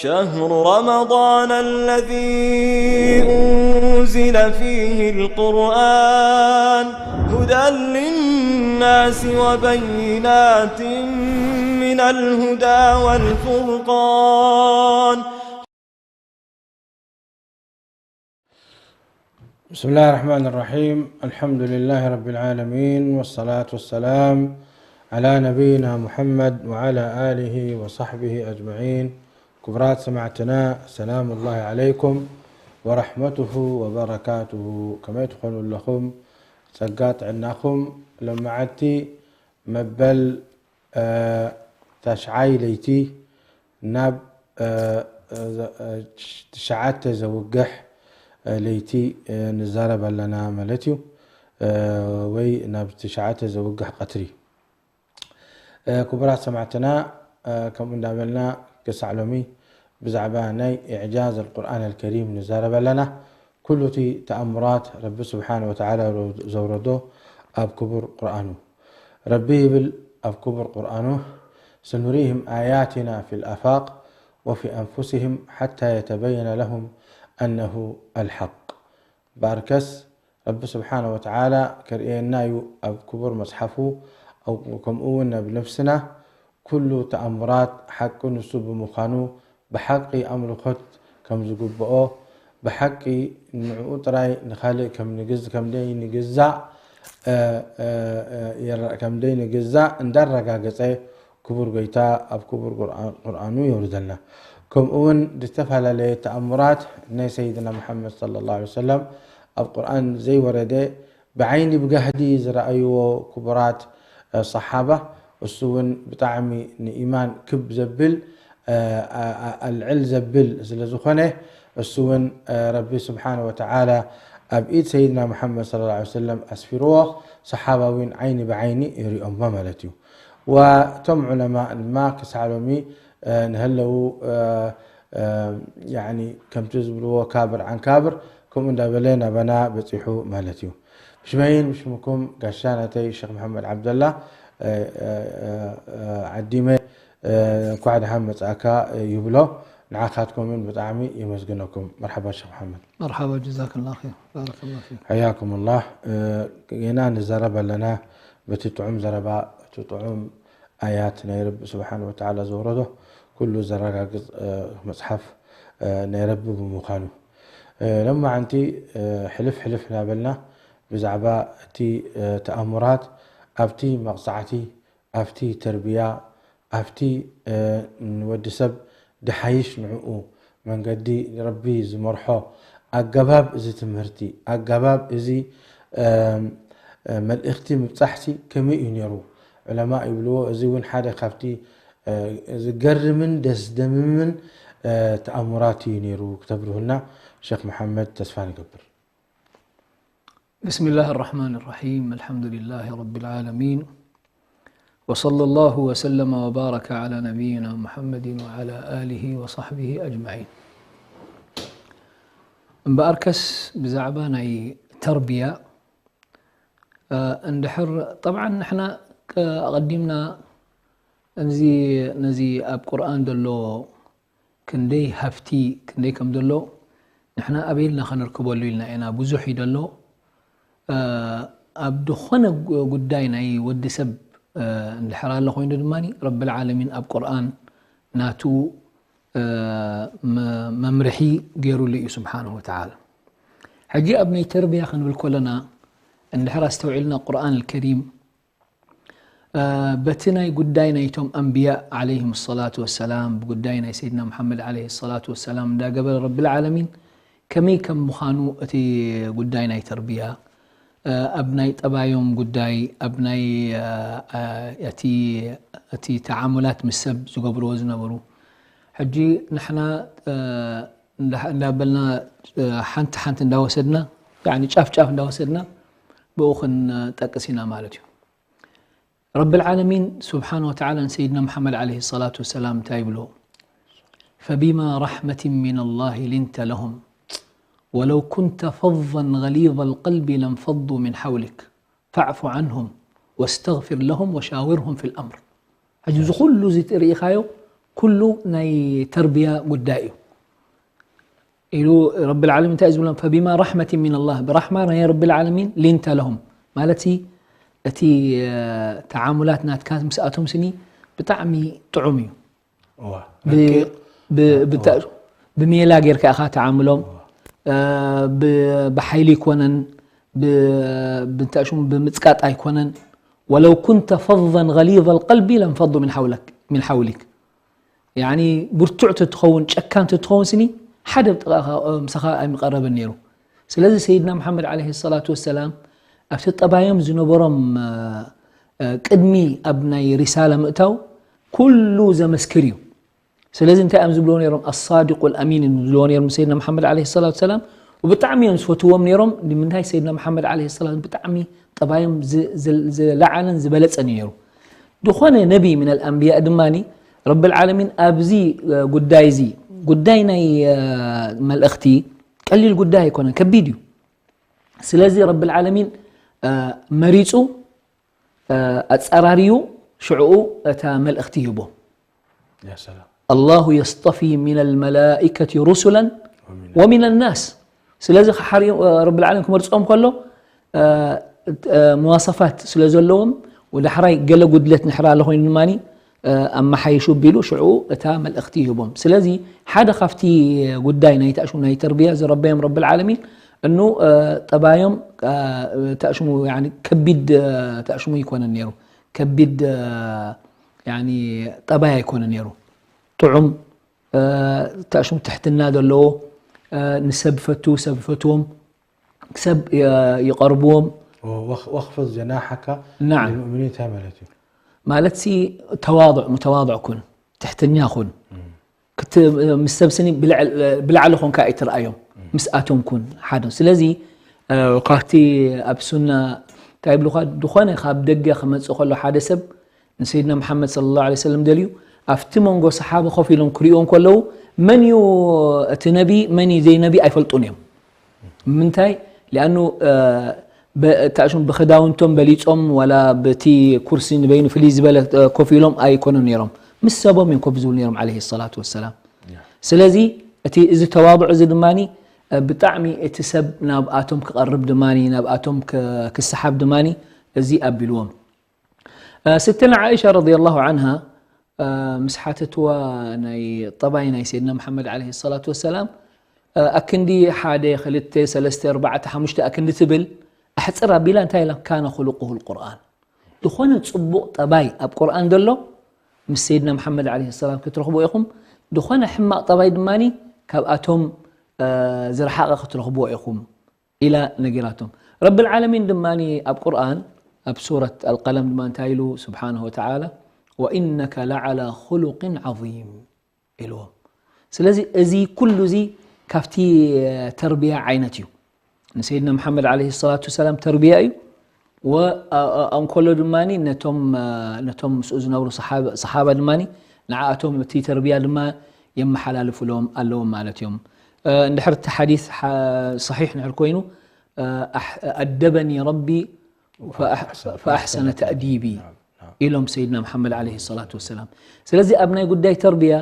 شهر رمضان الذي أنزل فيه القرآن هدى للناس وبينات من الهدى والفرقان. بسم الله الرحمن الرحيم. الحمد لله رب العالمين، والصلاة والسلام على نبينا محمد وعلى آله وصحبه أجمعين. ክቡራት ሰማዕትና፣ ሰላም ላሂ ዓለይኩም ወረሕመቱሁ ወበረካቱሁ። ከመይ ትኾኑ ኣለኹም? ጸጋ ጥዕናኹም? ሎማዓንቲ መበል፣ እ፣ ታሽዓይ ለይቲ ናብ፣ እ፣ እ፣ ትሽዓተ ዘውግሕ፣ እ፣ ለይቲ፣ እ፣ ንዛረብ ኣለና ማለት እዩ። እ፣ ወይ ናብ ትሽዓተ ዘውግሕ ቀትሪ። እ፣ ክቡራት ሰማዕትና፣ እ፣ ከምኡ እንዳበልና ክሳዕ ሎሚ ብዛዕባ ናይ ኢዕጃዝ ኣልቁርኣን ኣልከሪም ንዛረብ ኣለና። ኩሉ እቲ ተኣምራት ረቢ ስብሓነ ወተዓላ ዘውረዶ ኣብ ክቡር ቁርኣኑ። ረቢ ይብል ኣብ ክቡር ቁርኣኑ፣ سنريهم آياتنا في الآفاق وفي أنفسهم حتى يتبين لهم أنه الحق። ባርከስ ረቢ ስብሓነ ወተዓላ ከርእየና እዩ ኣብ ክቡር መጽሓፉ፣ ኣብ-፣ ከምኡ እውን ኣብ ነፍስና ኩሉ ተኣምራት ሓቂ ንሱ ብምዃኑ ብሓቂ ኣምልኾት ከም ዝግብኦ፣ ብሓቂ ንዕኡ ጥራይ ንኻልእ ከም ንግዝ-፣ ከም ደይንግዛእ፣ እ፣ እ፣ እ፣ የረ-፣ ከም ደይንግዛእ እንዳረጋገጸ ክቡር ጎይታ ኣብ ክቡር ቁርኣን-፣ ቁርኣኑ የውርደልና። ከምኡ እውን ዝተፈላለየ ተኣምራት ናይ ሰይድና መሓመድ ሰለላሁ ዐለይሂ ወሰለም ኣብ ቁርኣን ዘይወረደ ብዓይኒ ብጋህዲ ዝረኣይዎ ክቡራት፣ እ፣ ሰሓባ፣ እሱ እውን ብጣዕሚ ንኢማን ክብ ዘብል፣ እ፣ ኣ-፣ ኣ-፣ ኣልዕል ዘብል ስለ ዝኾነ፣ እሱ እውን፣ እ፣ ረቢ ስብሓነ ወተዓላ ኣብ ኢድ ሰይድና መሓመድ ሰለላሁ ዐለይሂ ወሰለም ኣስፊርዎ፣ ሰሓባ እውን ዓይኒ ብዓይኒ ይሪኦሞ ማለት እዩ። ወእቶም ዑለማ ድማ ክሳዕ ሎሚ፣ እ፣ ንሀለዉ፣ እ፣ እ፣ ያዕኒ ከምቲ ዝብልዎ ካብር ዓን ካብር ከምኡ እንዳበለ ናባና በጺሑ ማለት እዩ። ብሽመይን ብሽምኩም ጋሻ ናተይ ሸኽ መሓመድ ዓብደላ፣ እ፣ እ፣ እ፣ እ፣ ዓዲመ፣ እ፣ እንኳዕ ደሓን መጻእካ፣ እ፣ ይብሎ። ንዓኻትኩምን ብጣዕሚ የመስግነኩም። መርሓባ ሸኽ መሓመድ። መርሓባ፣ ጀዛከላ ኸይር፣ ባረከላ ፊክ። ሓያኩም ላህ። እ፣ ጌና ንዛረብ ኣለና በቲ ጥዑም ዘረባ፣ እቲ ጥዑም ኣያት ናይ ረቢ ስብሓን ወተዓላ ዘውረዶ ኩሉ ዘረጋግጽ፣ እ፣ መጽሓፍ፣ እ፣ ናይ ረቢ ብምዃኑ። እ፣ ሎማዓንቲ፣ እ፣ ሕልፍ ሕልፍ እናበልና ብዛዕባ እቲ፣ እ፣ ተኣምራት ኣብቲ መቕጻዕቲ፣ ኣብቲ ተርቢያ፣ ኣብቲ፣ እ፣ ንወዲ ሰብ ድሓይሽ ንዕኡ መንገዲ ረቢ ዝመርሖ ኣገባብ እዚ ትምህርቲ፣ ኣገባብ እዚ፣ እ፣ እ፣ መልእኽቲ ምብጻሕሲ ከመይ እዩ ነይሩ? ዑለማ ይብልዎ፣ እዚ እውን ሓደ ካብቲ፣ እ፣ ዝገርምን ደስደምምን፣ እ፣ ተኣምራት እዩ ነይሩ ክተብርሁልና ሸኽ መሓመድ ተስፋ ንገብር። بسم الله الرحمن الرحيم. الحمد لله رب العالمين. وصلى الله وسلم وبارك على نبينا محمد وعلى آله وصحبه أجمعين. እምበኣርከስ ብዛዕባ ናይ ተርቢያ፣ እ፣ እንድሕር፣ ጠብዓን ንሕና፣ እ፣ ኣቐዲምና እዚ፣ ነዚ ኣብ ቁርኣን ዘሎ ክንደይ ሃፍቲ፣ ክንደይ ከም ዘሎ ንሕና ኣበይ ኢልና ከነርክበሉ ኢልና ኢና። ብዙሕ እዩ ዘሎ። እ፣ ኣብ ዝኾነ ጉ-፣ ጉዳይ ናይ ወዲ ሰብ፣ እ፣ እንድሕር ኣሎ ኮይኑ ድማ ረብል ዓለሚን ኣብ ቁርኣን ናቱ፣ እ፣ መ-፣ መምርሒ ገይሩሉ እዩ ስብሓንሁ ወተዓላ። ሕጂ ኣብ ናይ ተርቢያ ክንብል ከለና እንድሕር ኣስተውዒልና ቁርኣን ኣልከሪም እ፣ በቲ ናይ ጉዳይ ናይቶም ኣንብያእ ዓለይሂም ሰላቱ ወሰላም፣ ብጉዳይ ናይ ሰይድና ሙሓመድ ዓለይሂ ሰላቱ ወሰላም እንዳገበረ ረብል ዓለሚን ከመይ ከም ምዃኑ እቲ ጉዳይ ናይ ተርቢያ፣ እ፣ ኣብ ናይ ጠባዮም ጉዳይ፣ ኣብ ናይ፣ እ፣ እ፣ እቲ፣ እቲ ተዓሙላት ምስ ሰብ ዝገብርዎ ዝነበሩ። ሕጂ ንሕና፣ እ፣ እንዳ-፣ እንዳበልና፣ እ፣ ሓንቲ ሓንቲ እንዳወሰድና፣ ያዕኒ ጫፍ ጫፍ እንዳወሰድና ብኡ ክንጠቅስ ኢና ማለት እዩ። ረብል ዓለሚን ስብሓን ወተዓላ ንሰይድና ሙሓመድ ዓለይሂ ሰላቱ ወሰላም እንታይ ይብሎ? فبما رحمة من الله لنت لهم ولو كنت فظا غليظ القلب لانفضوا من حولك فاعف عنهم واستغفر لهم وشاورهم في الأمر። ሕጂ እዚ ኩሉ እዚ ርኢኻዮ፣ ኩሉ ናይ ተርብያ ጉዳይ እዩ ኢሉ ረቢ ዓለሚን እንታይ እዩ ዝብሎም? ፈቢማ ራሕመትን ሚን ኣላህ፣ ብራሕማ ናይ ረቢ ዓለሚን ሊንተ ለሁም፣ ማለት እቲ ተዓሙላት ናትካ ምስኣቶም ስኒ ብጣዕሚ ጥዑም እዩ። ብሜላ ጌርካ ኢኻ ተዓምሎም። ብሓይሊ ኣይኮነን፣ ብታሽሙ ብምፅቃጥ ኣይኮነን። ወለው ኩንተ ፈዘን ገሊዘ ልቀልቢ ለንፈዱ ምን ሓውሊክ። ያኒ ብርቱዕ ተትኸውን፣ ጨካን ተትኸውን ስኒ ሓደ ብጥቓኻ ምሳኻ ኣይምቐረበን ነይሩ። ስለዚ ሰይድና መሓመድ ዓለይሂ ሰላቱ ወሰላም ኣብቲ ጠባዮም ዝነበሮም ቅድሚ ኣብ ናይ ሪሳላ ምእታው ኩሉ ዘመስክር እዩ። ስለዚ እንታይ እዮም ዝብልዎ ነይሮም? ኣሳዲቁ ልኣሚን እዮም ዝብልዎ ነይሮም ሰይድና መሓመድ ዓለይሂ ሰላቱ ወሰላም። ብጣዕሚ እዮም ዝፈትዎም ነይሮም። ንምንታይ? ሰይድና መሓመድ ዓለይሂ ሰላም ብጣዕሚ ጠባዮም ዝለዓለን ዝበለጸን እዩ ነይሩ። ዝኾነ ነቢ ምን ኣልኣንብያ ድማ ረቢ ልዓለሚን ኣብዚ ጉዳይ እዚ፣ ጉዳይ ናይ መልእኽቲ ቀሊል ጉዳይ ኣይኮነን፣ ከቢድ እዩ። ስለዚ ረቢ ልዓለሚን መሪፁ ኣፀራርዩ ሽዕኡ እታ መልእኽቲ ይህቦ። ኣላሁ የስጠፊ ሚን ልመላኢከቲ ሩሱላን ወሚን ናስ። ስለዚ ረቢ ልዓለሚን ክመርፆም ከሎ መዋሰፋት ስለ ዘለዎም፣ ወዳሕራይ ገለ ጉድለት ንሕራ ኣሎ ኮይኑ ድማ ኣመሓይሹ ቢሉ ሽዑ እታ መልእኽቲ ይህቦም። ስለዚ ሓደ ካብቲ ጉዳይ ናይ ታሽሙ ናይ ተርብያ ዝረበዮም ረቢ ልዓለሚን እኑ ጠባዮም ታሽሙ ከቢድ ታሽሙ ይኮነን ነይሩ። ከቢድ ጠባይ ኣይኮነ ነይሩ። ጥዑም ታሽሙ ትሕትና ዘለዎ፣ ንሰብ ፈቱ፣ ሰብ ፈትዎም፣ ሰብ ይቐርብዎም። ወኽፍዝ ጀናሓካ ናዓም። ልሙእሚኒን እንታይ ማለት እዩ? ማለት ሲ ተዋضዕ፣ ሙተዋضዕ ኩን፣ ትሕትኛ ኩን። ምስ ሰብ ስኒ ብላዕሊ ኮንካ ኣይትርኣዮም፣ ምስኣቶም ኩን ሓደ። ስለዚ ካብቲ ኣብ ሱና እንታይ ይብሉካ፣ ዝኾነ ካብ ደገ ክመፅእ ከሎ ሓደ ሰብ ንሰይድና መሓመድ ሰለላሁ ዐለይሂ ወሰለም ደልዩ ኣብቲ መንጎ ሰሓባ ኮፍ ኢሎም ክሪእዎም ከለዉ መን እዩ እቲ ነቢ መን እዩ ዘይነቢ ኣይፈልጡን እዮም። ምንታይ? ሊኣኑ ታሽሙ ብክዳውንቶም በሊፆም ዋላ በቲ ኩርሲ ንበይኑ ፍልይ ዝበለ ኮፍ ኢሎም ኣይኮኑን ነይሮም። ምስ ሰቦም እዮም ኮፍ ዝብሉ ነይሮም ዓለይሂ ሰላቱ ወሰላም። ስለዚ እቲ እዚ ተዋضዕ እዚ ድማ ብጣዕሚ እቲ ሰብ ናብኣቶም ክቐርብ ድማ ናብኣቶም ክሰሓብ ድማ እዚ ኣቢልዎም። ስትልና ዓኢሻ ረዲየላሁ ዓንሃ ምስ ሓተትዋ ናይ ጠባይ ናይ ሰይድና መሓመድ ዓለይሂ ሰላቱ ወሰላም ኣክንዲ ሓደ ክልተ ሰለስተ ኣርባዕተ ሓሙሽተ ኣክንዲ ትብል ኣሕፅር ኣቢላ እንታይ ኢላ? ካነ ኹሉቁሁ ልቁርኣን። ዝኾነ ፅቡቕ ጠባይ ኣብ ቁርኣን ዘሎ ምስ ሰይድና መሓመድ ዓለይሂ ሰላም ክትረኽብዎ ኢኹም። ዝኾነ ሕማቕ ጠባይ ድማ ካብኣቶም ዝረሓቐ ክትረኽብዎ ኢኹም። ኢላ ነጊራቶም። ረብል ዓለሚን ድማ ኣብ ቁርኣን ኣብ ሱረት ኣልቀለም ድማ እንታይ ኢሉ ስብሓነሁ ወተዓላ ወኢነከ ለዓላ ኹሉቅን ዓዚም ኢልዎም። ስለዚ እዚ ኩሉ እዚ ካብቲ ተርቢያ ዓይነት እዩ። ንሰይድና መሓመድ ዓለይሂ ሰላቱ ወሰላም ተርቢያ እዩ። ወ- ኣ- ኣ- እንከሎ ድማ ነቶም ነቶም ምስኡ ዝነብሩ ሰሓበ- ሰሓባ ድማ ንዓኣቶም እቲ ተርቢያ ድማ የመሓላልፉሎም ኣለዎም ማለት እዮም። እንድሕር እቲ ሓዲስ ሰሒሕ እንድሕር ኮይኑ ኣደበኒ ረቢ ፈኣሕሰነ ተእዲቢ ኢሎም ሰይድና መሓመድ ዓለይሂ ሰላቱ ወሰላም። ስለዚ ኣብ ናይ ጉዳይ ተርቢያ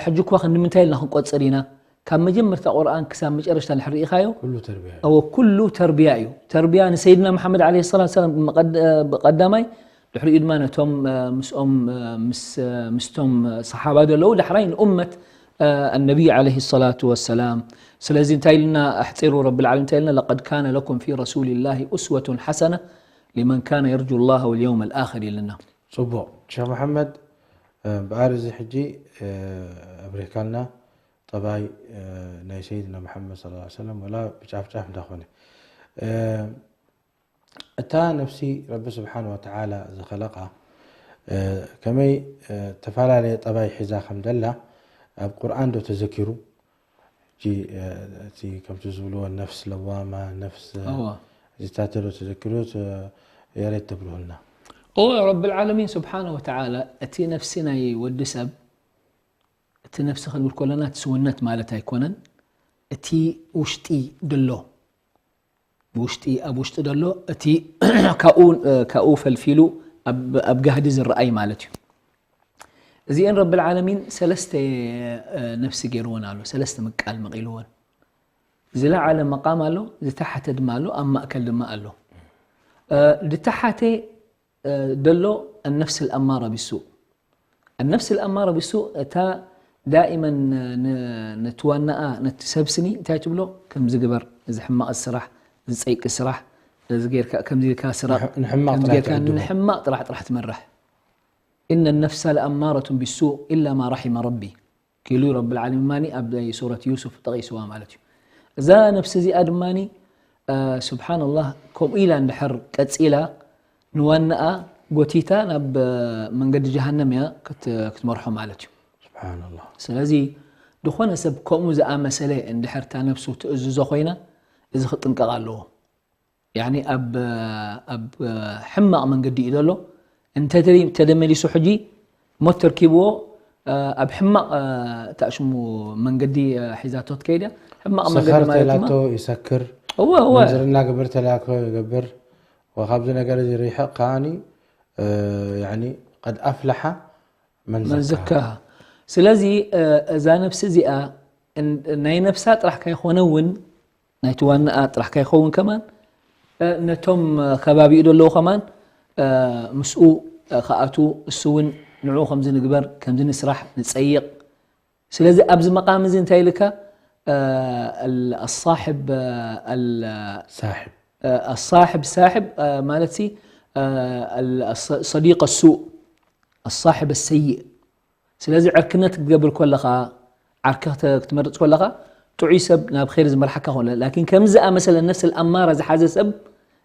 ሕጂ እኳ ክንዲ ምንታይ ኢልና ክንቆፅር ኢና? ካብ መጀመርታ ቁርኣን ክሳብ መጨረሽታ እንድሕር ርኢኻዮ ኩሉ ተርቢያ እዩ። እወ ኩሉ ተርቢያ እዩ። ተርቢያ ንሰይድና መሓመድ ዓለይሂ ሰላቱ ወሰላም ብቐዳማይ ድሕሪኡ ድማ ነቶም ምስኦም ምስቶም ሰሓባ ዘለዉ ዳሕራይ ንኡመት ኣነቢይ ዓለይሂ ሰላቱ ወሰላም። ስለዚ እንታይ ኢልና ኣሕፂሩ ረብል ዓለሚን እንታይ ኢልና ለቀድ ካነ ለኩም ፊ ረሱሊላሂ ኡስወቱን ሓሰነ ሊመን ካነ የርጁ ላህ ወልየውም ኣልኣኽር ኢልና። ፅቡቕ ሸክ መሓመድ ብኣር እዚ ሕጂ ኣብሪካልና ጠባይ ናይ ሰይድና መሓመድ ስ ሰለም ወላ ብጫፍጫፍ እንዳኾነ እታ ነፍሲ ረቢ ስብሓን ወተዓላ ዝኸለቃ ከመይ ዝተፈላለየ ጠባይ ሒዛ ከም ዘላ ኣብ ቁርኣን ዶ ተዘኪሩ? ሕጂ እቲ ከምቲ ዝብልዎ ነፍስ ለዋማ ነፍስ እዋ። እዚታት ዶ ተዘኪሩ የሬት ተብልሁልና? እወ ረብል ዓለሚን ስብሓነ ወተዓላ እቲ ነፍሲ ናይ ወዲ ሰብ እቲ ነፍሲ ክንብል ከለና እቲ ስውነት ማለት ኣይኮነን። እቲ ውሽጢ ድሎ ብውሽጢ ኣብ ውሽጢ ዘሎ እቲ ካብኡ ፈልፊሉ ኣብ ጋህዲ ዝረኣይ ማለት እዩ። እዚኤን ረብል ዓለሚን ሰለስተ ነፍሲ ገይርወን ኣሎ። ሰለስተ ምቃል መቒልወን። ዝለዓለ መቓም ኣሎ፣ ዝተሓተ ድማ ኣሎ፣ ኣብ ማእከል ድማ ኣሎ። ዝተሓተ ደሎ ኣነፍስ ኣማራ ቢሱእ። ኣነፍስ ኣማራ ቢሱእ እታ ዳኢመን ነቲ ዋናኣ ነቲ ሰብስኒ እንታይ ትብሎ? ከምዚ ግበር፣ እዚ ሕማቕ ስራሕ፣ እዚ ጸይቂ ስራሕ፣ እዚ ጌርካ፣ ከምዚ ጌርካ ስራቕ፣ ንሕማቕ ከምዚ ጥራሕ ጌርካ ትዕድሞ። ንሕማቕ ጥራሕ ጥራሕ ትመርሕ። إن النفس لأمارة بالسوء إلا ما رحم ربي. ኪሉ ረብል ዓለሚን ማኒ ኣብ ሱረት ዩሱፍ ጠቒስዋ ማለት እዩ። እዛ ነፍሲ እዚኣ ድማኒ ስብሓንላህ ከምኡ ኢላ እንድሕር ቀፂላ ንዋናኣ ጎቲታ ናብ መንገዲ ጀሃነም እያ ክትመርሖ ማለት እዩ። ስብሓንላህ። ስለዚ ዝኾነ ሰብ ከምኡ ዝኣመሰለ እንድሕር እታ ነፍሱ ትእዝዞ ኮይና እዚ ክጥንቀቕ ኣለዎ። ያኒ ኣብ ኣብ ሕማቕ መንገዲ እዩ ዘሎ። እንተ ተደመሊሱ ሕጂ ሞት ተርኪብዎ ኣብ ሕማቕ ታሽሙ መንገዲ ሒዛቶ ትከይድ እያ። ሕማቕ መንገዲ ማለት ድማ ተላቶ ይሰክር እወ እወ ምንዝርና ግብር ተላኮ ይገብር ወካብዚ ነገር እዚ ሪሕቕ ከዓኒ ያኒ ቀድ ኣፍለሓ መን መን ዘካ ዘካሃ። ስለዚ እዛ ነፍሲ እዚኣ ናይ ነፍሳ ጥራሕ ካይኮነ እውን ናይቲ ዋናኣ ጥራሕ ካይኸውን ከማን ነቶም ከባቢኡ ዘለዉ ከማን ምስኡ ክኣቱ እሱ እውን ንዑ ከምዚ ንግበር ከምዚ ንስራሕ ንፀይቕ። ስለዚ ኣብዚ መቃም እዚ እንታይ ኢልካ ኣሳሕብ ሳሕብ ኣሳሕብ ሳሕብ ማለት ሲ ሰዲቅ ሱእ ኣሳሕብ ሰይእ። ስለዚ ዕርክነት ክትገብር ከለኻ ዓርኪ ክተ- ክትመርፅ ከለኻ ጥዑይ ሰብ ናብ ኸይር ዝመርሓካ ኾነ ላኪን ከምዚ ዝኣመሰለ ነፍስ ኣማራ ዝሓዘ ሰብ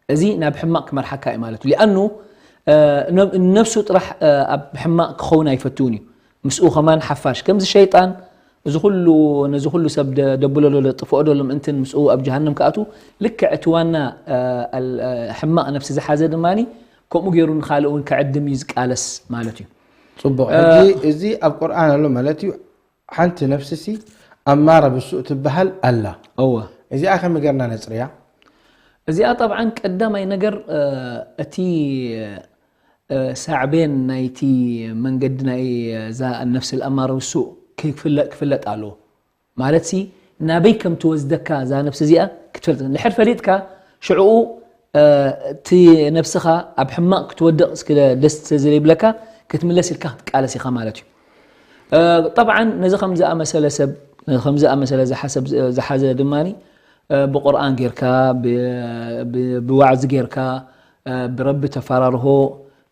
እዚ ናብ ሕማቕ ክመርሓካ እዩ ማለት እዩ። ሊኣኑ ነብሱ ጥራሕ ኣብ ሕማቕ ክኸውን ኣይፈትውን እዩ። ምስኡ ከማን ሓፋሽ ከምዚ ሸይጣን እዚ ኩሉ ነዚ ኩሉ ሰብ ደብሎ ዶ ጥፍኦ ዶ ምእንትን ምስኡ ኣብ ጀሃነም ክኣቱ ልክዕ እቲ ዋና ሕማቕ ነፍሲ ዝሓዘ ድማ ከምኡ ገይሩ ንካልእ እውን ክዕድም እዩ ዝቃለስ ማለት እዩ። ፅቡቕ ሕጂ እዚ ኣብ ቁርኣን ኣሎ ማለት እዩ። ሓንቲ ነፍሲ ሲ ኣማራ ብሱእ ትበሃል ኣላ። እወ እዚኣ ከመይ ገርና ነፅርያ? እዚኣ ጠብዓን ቀዳማይ ነገር እቲ ሳዕቤን ናይቲ መንገዲ ናይ እዛ ነፍሲ ኣማራ ብሱእ ክፍለጥ ኣለዎ። ማለት ሲ ናበይ ከም ትወስደካ እዛ ነፍሲ እዚኣ ክትፈልጥ እንድሕር ፈሊጥካ ሽዕኡ እቲ ነፍስኻ ኣብ ሕማቕ ክትወድቕ እስከ ደስ ዘይብለካ ክትምለስ ኢልካ ክትቃለስ ኢኻ ማለት እዩ። ጠብዓን ነዚ ከም ዝኣመሰለ ሰብ ከም ዝኣመሰለ ዝሓሰብ ዝሓዘ ድማ ብቁርኣን ጌርካ ብዋዕዚ ጌርካ ብረቢ ተፈራርሆ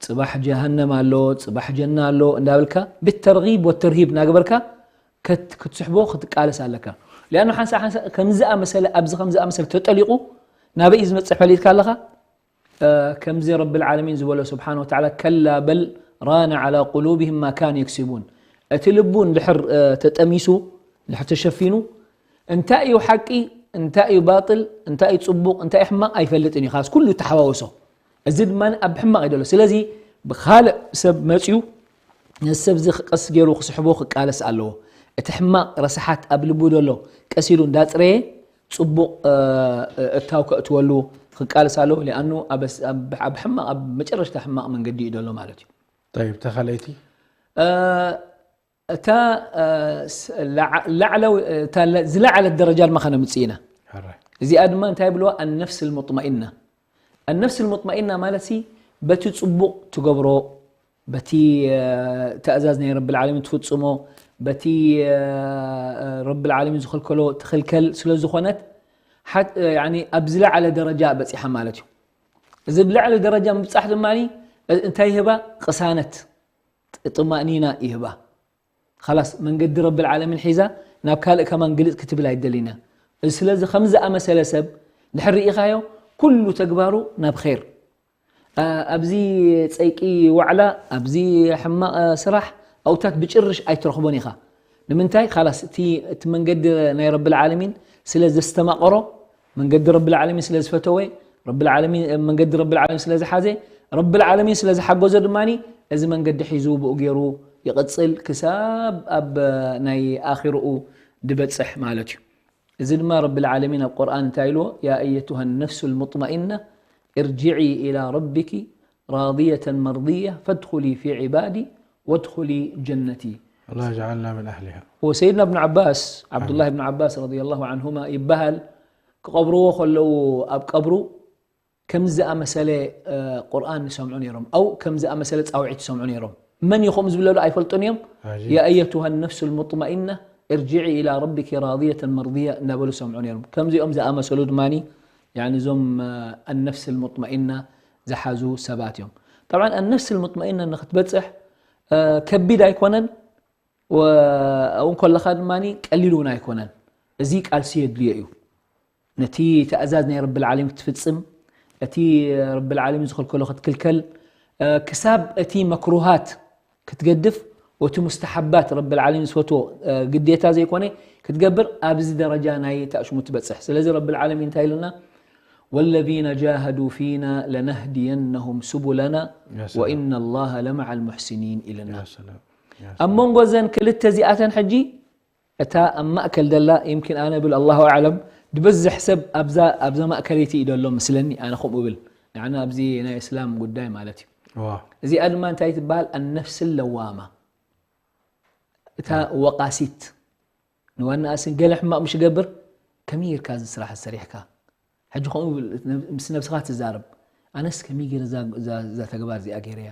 ጽባሕ ጀሃነም ኣሎ ጽባሕ ጀና ኣሎ እንዳበልካ ብተርጊብ ወተርሂብ እናገበርካ ክትስሕቦ ክትቃለስ ኣለካ። ሊኣኑ ሓንሳ ሓንሳ ከምዚ ኣመሰለ ኣብዚ ከምዚ ኣመሰለ ተጠሊቑ ናበይ እዩ ዝመፅእ ፈሊጥካ ኣለኻ። ከምዚ ረብል ዓለሚን ዝበሎ ስብሓን ወተዓላ ከላ በል ራነ ዓላ ቁሉብህም ማ ካኑ የክሲቡን። እቲ ልቡ እንድሕር ተጠሚሱ እንድሕር ተሸፊኑ እንታይ እዩ ሓቂ እንታይ እዩ ባጥል እንታይ እዩ ፅቡቕ እንታይ እዩ ሕማቕ ኣይፈልጥን እዩ። ካስ ኩሉ ተሓዋወሶ እዚ ድማ ኣብ ሕማቕ እዩ ዘሎ። ስለዚ ብኻልእ ሰብ መፅዩ ነዚ ሰብ እዚ ቀስ ገይሩ ክስሕቦ ክቃለስ ኣለዎ። እቲ ሕማቕ ረስሓት ኣብ ልቡ ዘሎ ቀስ ኢሉ እንዳፅረየ ፅቡቕ እታው ከእትወሉ ክቃለስ ኣለዎ። ሊኣኑ ኣብ ሕማቕ ኣብ መጨረሽታ ሕማቕ መንገዲ እዩ ዘሎ ማለት እዩ። ጠይብ ተኻለይቲ እታ ዝለዓለት ደረጃ ድማ ከነምፅእ ኢና። እዚኣ ድማ እንታይ ብልዋ ኣነፍስ ልሙጥመኢና። ኣነፍስ ልሙጥመኢና ማለት ሲ በቲ ፅቡቕ ትገብሮ በቲ ትእዛዝ ናይ ረቢ ልዓለሚን ትፍፅሞ በቲ ረቢ ልዓለሚን ዝኸልከሎ ትኽልከል ስለ ዝኾነት ኣብ ዝለዓለ ደረጃ በፂሓ ማለት እዩ። እዚ ብልዕሊ ደረጃ ምብፃሕ ድማ እንታይ ይህባ? ቅሳነት ጥማእኒና ይህባ። ላስ መንገዲ ረቢ ልዓለሚን ሒዛ ናብ ካልእ ከማን ግልፅ ክትብል ኣይደሊና። ስለዚ ከምዚ ኣመሰለ ሰብ ድሕር ርኢኻዮ ኩሉ ተግባሩ ናብ ር ኣብዚ ፀይቂ ዋዕላ ኣብዚ ሕማቕ ስራሕ ኣውታት ብጭርሽ ኣይትረኽቦን ኢኻ። ንምንታይ ላስ እቲ መንገዲ ናይ ረቢ ልዓለሚን ስለ ዘስተማቐሮ መንገዲ ረቢ ልዓለሚን ስለ ዝፈተወ ረቢ ልዓለሚን መንገዲ ረቢ ልዓለሚን ስለ ዝሓዘ ረቢ ልዓለሚን ስለ ዝሓገዞ ድማ እዚ መንገዲ ሒዙ ብኡ ገይሩ ይቕፅል ክሳብ ኣብ ናይ ኣኺርኡ ድበፅሕ ማለት እዩ። እዚ ድማ ረቢ ልዓለሚን ኣብ ቁርኣን እንታይ ኢልዎ? يا أيتها النفس المطمئنة ارجعي إلى ربك راضية مرضية فادخلي في عبادي وادخلي جنتي. الله يجعلنا من أهلها. ወሰይድና እብን ዓባስ ዓብዱላህ እብን ዓባስ ረዲየላሁ ዓንሁማ ይበሃል። ክቐብርዎ ከለዉ ኣብ ቀብሩ ከም ዝኣመሰለ ቁርኣን ይሰምዑ ነይሮም፣ ኣው ከም ዝኣመሰለ ፃውዒት ይሰምዑ ነይሮም። መን ይኹም ዝብለሉ ኣይፈልጡን እዮም። عجيب. يا أيتها النفس المطمئنة ارجعي إلى ربك راضية مرضية እናበሉ ይሰምዑ ነይሮም። ከምዚኦም ዝኣመሰሉ ድማ ያኒ እዞም النفس المطمئنة ዝሓዙ ሰባት እዮም። طبعا النفس المطمئنة ንክትበፅሕ ከቢድ ኣይኮነን። ኣብኡ ከለኻ ድማ ቀሊል እውን ኣይኮነን። እዚ ቃልሲ የድልዮ እዩ። ነቲ ትእዛዝ ናይ ረብል ዓለሚን ክትፍጽም፣ እቲ ረብል ዓለሚን ዝኸልከሎ ክትክልከል፣ ክሳብ እቲ መክሩሃት ክትገድፍ፣ ወቲ ሙስተሓባት ረብል ዓለሚን ዝፈትዎ ግዴታ ዘይኮነ ክትገብር፣ ኣብዚ ደረጃ ናይ ተእሽሙ ትበጽሕ። ስለዚ ረብል ዓለሚን እንታይ ኢሉና? والذين جاهدوا فينا لنهدينهم سبلنا يا سلام. وإن الله لمع المحسنين ኢልና። يا سلام. يا ኣብ سلام. መንጎ እዘን ክልተ እዚኣተን ሕጂ እታ ኣብ ማእከል ደላ ይምኪን ኣነ ብል ኣላሁ ኣዕለም ድበዝሕ ሰብ ኣብዛ ኣብዛ ማእከለይቲ እዩ ደሎ ምስለኒ ኣነ ከምኡ ብል ንዓና ኣብዚ ናይ እስላም ጉዳይ ማለት እዩ። واو. እዚኣ ድማ እንታይ ትበሃል? ኣነፍስ ለዋማ እታ ወቃሲት ንዋናኣስን ገለ ሕማቕ ምሽ ገብር ከመይ ጌርካ እዚ ስራሕ ዝሰሪሕካ? ሕጂ ከምኡ ብል ምስ ነብስኻ ትዛረብ ኣነስ ከመይ ገይረ እዛ- እዛ እዛ ተግባር እዚኣ ገይረያ?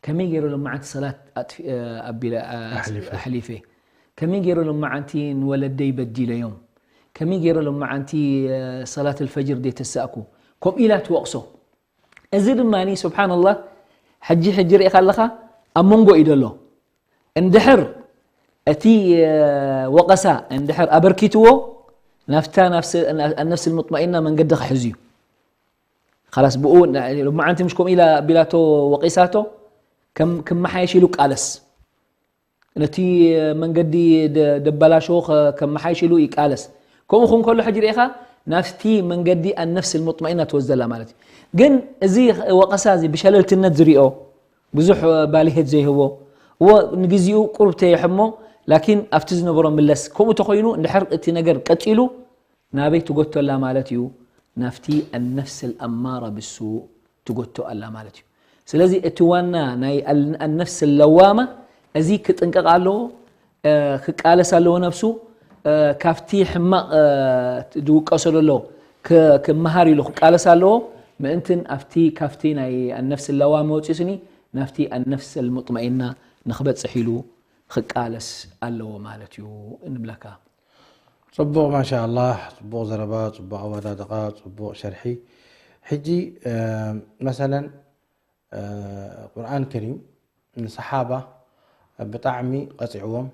ከመይ ገይረ ሎማዓንቲ ሰላት ኣጥፊ- ኣቢለ ኣሕሊፈ። ኣሕሊፈ? ከመይ ገይረ ሎማዓንቲ ንወለደይ በዲለዮም? ከመይ ገይረ ሎማዓንቲ ሰላት ኣልፈጅር ደይተሳእኩ? ከምኡ ኢላ ትወቕሶ። እዚ ድማ ስብሓንላህ ሕጂ ሕጂ ርኢኻ ኣለኻ ኣብ መንጎ እዩ ደሎ። እንድሕር እቲ ወቐሳ እንድሕር ኣበርኪትዎ ናፍታ ኣነፍስ ልሙጥማኢና መንገዲ ክሕዝ እዩ። ኻላስ ብኡ ሎማዓንቲ ምሽ ከምኡ ኢላ ኣቢላቶ ወቒሳቶ ክመሓየሽ ኢሉ ቃለስ ነቲ መንገዲ ደበላሸዎ ከመሓይሽ ኢሉ ይቃለስ። ከምኡ ክን ከሎ ሕጂ ርኢኻ ናፍቲ መንገዲ ኣነፍስ ልሙጥማኢና ትወስደላ ማለት እዩ። ግን እዚ ወቐሳ እዚ ብሸለልትነት ዝሪኦ ብዙሕ ባልሄት ዘይህቦ እዎ ንግዚኡ ቁሩብ ተየሕሞ ላኪን ኣብቲ ዝነበሮ ምለስ ከምኡ ተኮይኑ እንድሕር እቲ ነገር ቀፂሉ ናበይ ትጎቶ ኣላ ማለት እዩ? ናፍቲ ኣነፍስ ኣልኣማራ ብሱ ትጎቶ ኣላ ማለት እዩ። ስለዚ እቲ ዋና ናይ ኣነፍስ ለዋማ እዚ ክጥንቀቕ ኣለዎ፣ ክቃለስ ኣለዎ ነፍሱ ካብቲ ሕማቕ ዝውቀሶ ዘሎ ክመሃር ኢሉ ክቃለስ ኣለዎ። ምእንትን ኣብቲ ካብቲ ናይ ኣነፍስ ለዋማ ወፂሱኒ ናፍቲ ኣነፍስ ኣልሙጥመኢና ንክበፅሕ ኢሉ ክቃለስ ኣለዎ ማለት እዩ እንብለካ። ፅቡቕ ማሻ ኣላህ፣ ፅቡቕ ዘረባ፣ ፅቡቕ ኣወዳድቓ፣ ፅቡቕ ሸርሒ። ሕጂ መሰለን ቁርኣን ከሪም ንሰሓባ ብጣዕሚ ቀፂዕዎም፣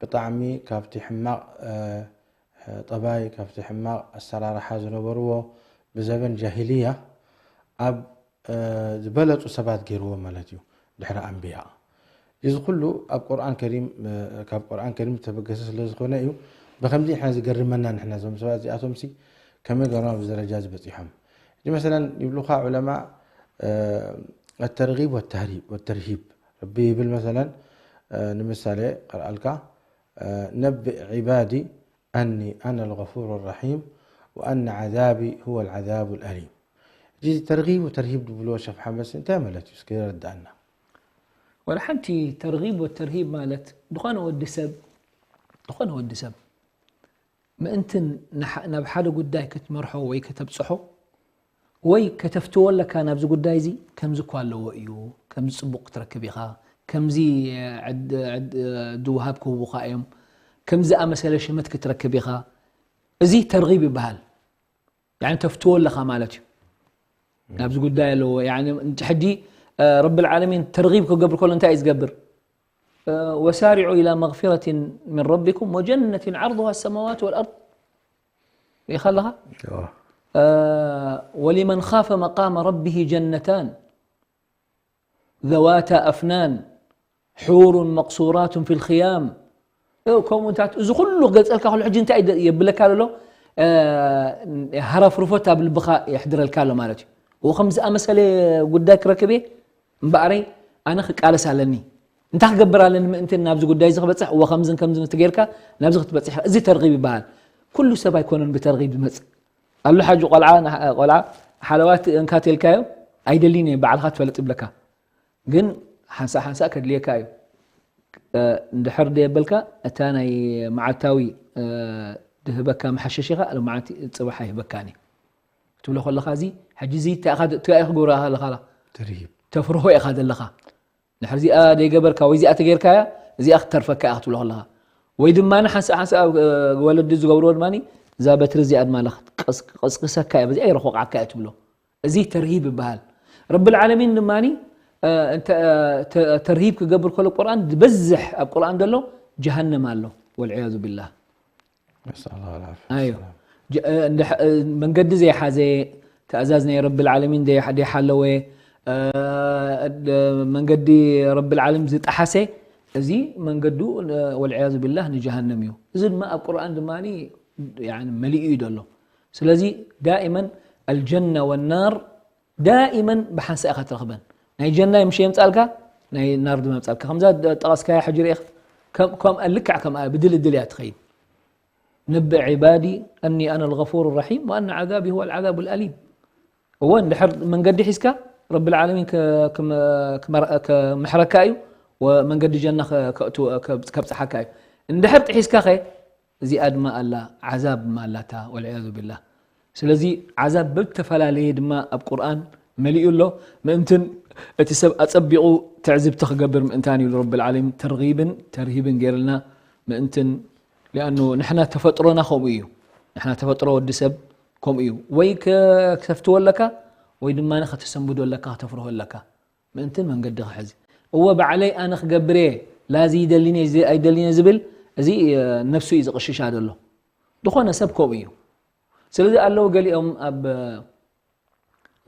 ብጣዕሚ ካብቲ ሕማቕ ጠባይ ካብቲ ሕማቕ ኣሰራርሓ ዝነበርዎ ብዘበን ጃሂልያ ኣብ ዝበለፁ ሰባት ገይርዎ ማለት እዩ። ድሕሪ ኣንብያ እዚ ኩሉ ኣብ ቁርኣን ከሪም ካብ ቁርኣን ከሪም ዝተበገሰ ስለ ዝኾነ እዩ። ብከምዚ ንሕና ዝገርመና ንሕና እዞም ሰባት እዚኣቶም ሲ ከመይ ገሮም ኣብዚ ደረጃ ዝበፂሖም? እዚ መሰለን ይብሉኻ ዑለማ الترغيب والتهريب والترهيب ربي يبل مثلا ንምሳሌ قرألك نبئ عبادي أني أنا الغفور الرحيم وأن عذابي هو العذاب الأليم. እዚ ተርጊብ ወተርሂብ ዝብልዎ ሸፍ ሓመስ እንታይ ማለት እዩ? እስኪ ረዳእና። ወላ ሓንቲ ተርጊብ ወተርሂብ ማለት ዝኾነ ወዲ ሰብ ዝኾነ ወዲ ሰብ ምእንትን ናብ ሓደ ጉዳይ ክትመርሖ ወይ ከተብፅሖ ወይ ከተፍትዎ ኣለካ ናብዚ ጉዳይ እዚ ከምዚ እኳ ኣለዎ እዩ፣ ከምዚ ፅቡቕ ክትረክብ ኢኻ፣ ከምዚ ድውሃብ ክህቡኻ እዮም፣ ከምዚ ኣመሰለ ሽመት ክትረክብ ኢኻ። እዚ ተርጊብ ይበሃል። ያኒ ተፍትዎ ኣለኻ ማለት እዩ። ናብዚ ጉዳይ ኣለዎ። ያኒ ሕጂ ረብል ዓለሚን ተርጊብ ክገብር ከሎ እንታይ እዩ ዝገብር? وسارعوا إلى مغفرة من ربكم وجنة عرضها السماوات والأرض. ይኸለኻ ولمن خاف مقام ربه جنتان ذواتا أفنان حور مقصورات في الخيام. ከምኡ እንታት እዚ ኩሉ ክገልፀልካ ከሎ ሕጂ እንታይ የብለካ ኣሎ? ሃረፍርፎት ኣብ ልብኻ የሕድረልካ ኣሎ ማለት እዩ። ከምዚ ኣመሰለ ጉዳይ ክረክብ እየ እምበኣረይ ኣነ ክቃለስ ኣለኒ። እንታይ ክገብር ኣለኒ ምእንቲ ናብዚ ጉዳይ እዚ ክበፅሕ እወ ከምዝን ከምዝን ትጌርካ ናብዚ ክትበፅሕ እዚ ተርጊብ ይበሃል። ኩሉ ሰብ ኣይኮነን ብተርጊብ ዝመፅእ ኣሎ። ሓጂ ቆልዓ ቆልዓ ሓለዋት እንካ ተልካዮ ኣይደሊን እየ ባዕልካ ትፈልጥ ይብለካ። ግን ሓንሳእ ሓንሳእ ከድልየካ እዩ። እንድሕር ደየበልካ እታ ናይ መዓልታዊ ድህበካ መሓሸሺኻ ሎማዓንቲ ጽባሕ ኣይህበካን እዩ ክትብሎ ከለኻ፣ እዚ ሕጂ እዚ እንታይ ኢኻ ትብሎ ኢኻ ክገብራ ከለኻ ተርሂብ ተፍርሆ ኢኻ ዘለኻ። ንድሕር እዚኣ ደይገበርካ ወይ እዚኣ ተገይርካያ እዚኣ ክትተርፈካ ኢኻ ክትብሎ ከለኻ፣ ወይ ድማ ሓንሳእ ሓንሳእ ወለዲ ዝገብርዎ ድማ እዛ በትሪ እዚኣ ድማ ቀስቅሰካ እያ፣ በዚኣ ይረኾቕዓካ እያ ትብሎ። እዚ ተርሂብ ይበሃል። ረብል ዓለሚን ድማ ተርሂብ ክገብር ከሎ ቁርኣን ዝበዝሕ ኣብ ቁርኣን ዘሎ ጀሃነም ኣሎ ወልዕያዙ ቢላህ። ነስኣል ላህ ልዓፍያ ኣዮ ወሰላም። ጀ- እ፣ እንድሕ- እ፣ መንገዲ ዘይሓዘ ትእዛዝ ናይ ረብል ዓለሚን ደይ- ደይሓለወ እ፣ እ፣ መንገዲ ረብል ዓለም ዝጠሓሰ እዚ መንገዱ እ፣ ወልዕያዙ ቢላህ ንጀሃነም እዩ። እዚ ድማ ኣብ ቁርኣን ድማ መሊኡ እዩ ዘሎ። ስለዚ ዳኢመን ኣልጀና ወናር ዳኢመን ብሓንሳ ኢኻ ትረኽበን። ናይ ጀና ምሽ የምፃልካ ናይ ናር ድማ የምፃልካ። ከምዛ ጠቐስካያ ሕጂ ርኤ ከምኣ ልክዕ ከምኣ ብድልድል እያ ትኸይድ። نبئ عبادي أني أنا الغفور الرحيم وأن عذابي هو العذاب الأليم. እወ እንድሕር መንገዲ ሒዝካ ረብል ዓለሚን ከ- ክመ- ክመር- ከምሕረካ እዩ ወመንገዲ ጀና ከ- ከእትወ- ከ- ከብፅሓካ እዩ። እንድሕር ጥሒዝካ ኸ እዚኣ ድማ ኣላ ዓዛብ ድማ ኣላታ ወልዕያዙ ቢላህ። ስለዚ ዓዛብ ብዝተፈላለየ ድማ ኣብ ቁርኣን መሊኡ ኣሎ። ምእንትን እቲ ሰብ ኣፀቢቑ ትዕዝብቲ ክገብር ምእንታን ኢሉ ረብል ዓለሚን ተርጊብን ተርሂብን ገይርልና ምእንትን ሊኣኑ ንሕና ተፈጥሮና ከምኡ እዩ። ንሕና ተፈጥሮ ወዲ ሰብ ከምኡ እዩ። ወይ ከተፍትዎ ኣለካ ወይ ድማ ከተሰንብዶ ኣለካ ከተፍርሆ ኣለካ። ምእንትን መንገዲ ክሕዝ እወ ባዕለይ ኣነ ክገብር እየ ላዚ ይደሊኒ ኣይደሊኒ ዝብል እዚ ነፍሱ እዩ ዝቕሽሻ ዘሎ። ዝኾነ ሰብ ከምኡ እዩ። ስለዚ ኣለዉ ገሊኦም ኣብ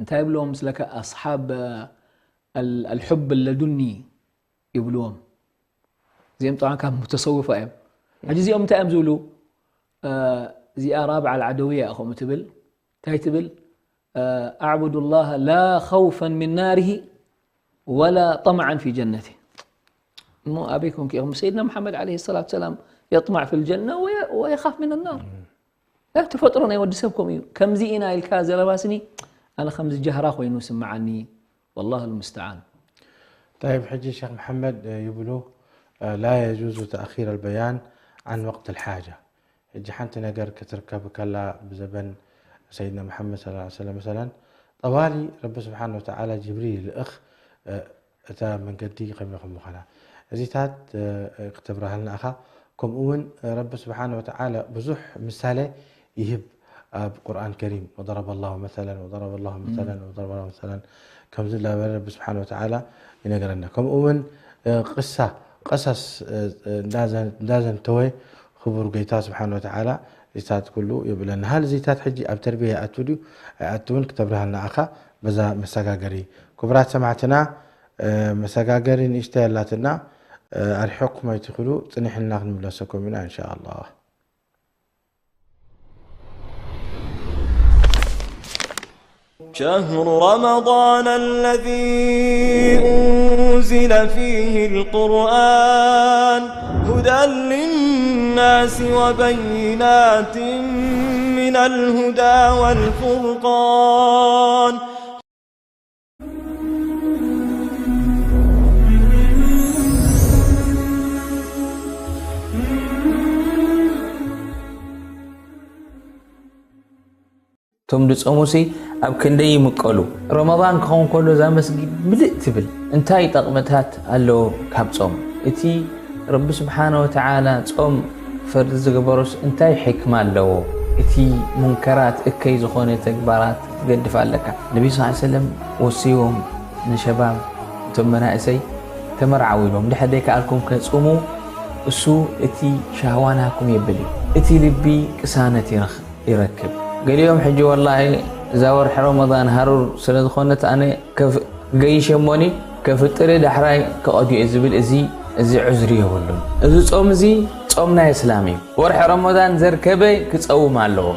እንታይ ይብልዎም ስለካ ኣስሓብ ኣልሑብ ለዱኒ ይብልዎም። እዚኦም ጠብዓ ካብ ሙተሰውፋ እዮም። ሕጂ እዚኦም እንታይ እዮም ዝብሉ? እዚኣ ራብዓ ልዓደውያ እያ ከምኡ ትብል። እንታይ ትብል? ኣዕቡዱ ላሃ ላ ኸውፈን ሚን ናሪሂ ወላ ጠምዓን ፊ ጀነቲ። እሞ ኣበይ ኮንክ ኢኹም? ሰይድና መሓመድ ዓለይሂ ሰላቱ ሰላም የጥማዕ ፊል ጀና ወየኻፍ ሚን ናር። ተፈጥሮ ናይ ወዲ ሰብ ከምኡ እዩ። ከምዚ ኢና ኢልካ ዘረባ ስኒ ኣነ ከምዚ ጃህራ ኮይኑ ስምዓኒ። ወላሁ ልሙስተዓን። طيب ሕጂ ሸክ መሓመድ ይብሉ لا يجوز تأخير البيان عن وقت الحاجة። ሕጂ ሓንቲ ነገር ክትርከብ ከላ ብዘበን ሰይድና መሓመድ صلى الله عليه وسلم مثلا ጠዋሊ ረቢ ስብሓን ወተዓላ ጅብሪል ይልእኽ እታ መንገዲ ከመይ ከም ምዃና እዚታት ክተብርሃልና ኢኻ። ከምኡ እውን ረቢ ስብሓን ወተዓላ ብዙሕ ምሳሌ ይህብ ኣብ ቁርኣን ከሪም وضرب الله مثلا وضرب الله مثلا وضرب الله مثلا ከምዚ እንዳበለ ረቢ ስብሓን ወተዓላ ይነገረና። ከምኡ እውን ቅሳ ቀሰስ እንዳዘንተወ ክቡር ጎይታ ስብሓን ወተዓላ እዚታት ኩሉ የብለና። ሃል እዚታት ሕጂ ኣብ ተርቢያ ይኣቱ ድዩ ኣይኣትውን ክተብርሃልና ኢኻ በዛ መሰጋገሪ። ክቡራት ሰማዕትና መሰጋገሪ ንእሽተይ ኣላትና ኣርሒቕኩም ኣይትኽሉ ጽኒሕና ክንምለሰኩም ኢና እንሻ ኣላህ። شهر رمضان الذي أنزل فيه القرآن هدى للناس وبينات من الهدى والفرقان. እቶም ድጸሙሲ ኣብ ክንደይ ይምቀሉ። ረመዳን ክኸውን ከሎ እዛ መስጊድ ምልእ ትብል። እንታይ ጠቕምታት ኣለዎ ካብ ጾም? እቲ ረቢ ስብሓነ ወተዓላ ጾም ፈርዲ ዝገበሮስ እንታይ ሕክማ ኣለዎ? እቲ ሙንከራት እከይ ዝኾነ ተግባራት ክትገድፍ ኣለካ። ነቢ ስ ሰለም ወሲዎም ንሸባብ እቶም መናእሰይ ተመርዓው ኢሎም ድሕር ደይከኣልኩም ከጽሙ እሱ እቲ ሻህዋ ናኩም የብል እዩ። እቲ ልቢ ቅሳነት ይረኽብ። ይረክብ። ገሊኦም ሕጂ ወላሂ እዛ ወርሒ ረመዳን ሃሩር ስለ ዝኾነት ኣነ ገይሸ እሞኒ ከፍጥር ዳሕራይ ክቐድዮ ዝብል እዚ እዚ ዑዝሪ የብሉን። እዚ ጾም እዚ ጾም ናይ እስላም እዩ። ወርሒ ረመዳን ዘርከበ ክጸውም ኣለዎ።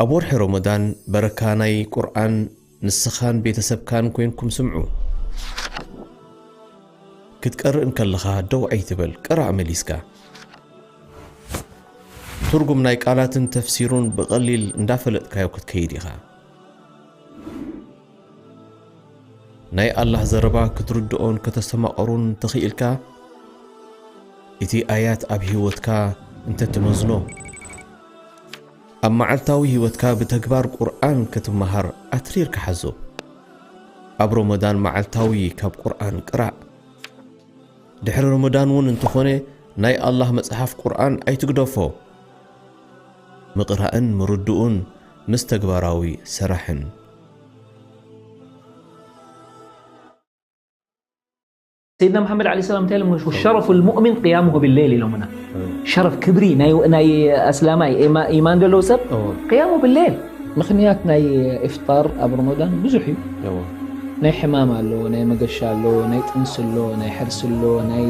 ኣብ ወርሒ ሮሞዳን በረካ ናይ ቁርኣን ንስኻን ቤተሰብካን ኮይንኩም ስምዑ። ክትቀርእ እንከለኻ ደው ኣይትበል፣ ቅራእ መሊስካ። ትርጉም ናይ ቃላትን ተፍሲሩን ብቐሊል እንዳፈለጥካዮ ክትከይድ ኢኻ። ናይ ኣላህ ዘረባ ክትርድኦን ከተስተማቐሩን ተኽኢልካ፣ እቲ ኣያት ኣብ ህይወትካ እንተትመዝኖ፣ ኣብ መዓልታዊ ህይወትካ ብተግባር ቁርኣን ክትመሃር ኣትሪርካ ሓዞ። ኣብ ሮመዳን መዓልታዊ ካብ ቁርኣን ቅራእ። ድሕሪ ሮመዳን እውን እንተኾነ ናይ ኣላህ መጽሓፍ ቁርኣን ኣይትግደፎ። ምቕራእን ምርድኡን ምስ ተግባራዊ ስራሕን። ሰይድና መሓመድ ዓለይሂ ሰላም እንታይ ኢሎም? ሸረፉ ልሙእሚን ቅያሙሁ ብሌል ኢሎምና። ሸረፍ ክብሪ ናይ ናይ ኣስላማይ ኢማ- ኢማን ዘለዎ ሰብ እዎ። ቅያሙ ብሌል። ምኽንያት ናይ ኢፍጣር ኣብ ረመዳን ብዙሕ እዩ። እዎ። ናይ ሕማም ኣሎ፣ ናይ መገሻ ኣሎ፣ ናይ ጥንሲ ኣሎ፣ ናይ ሕርሲ ኣሎ፣ ናይ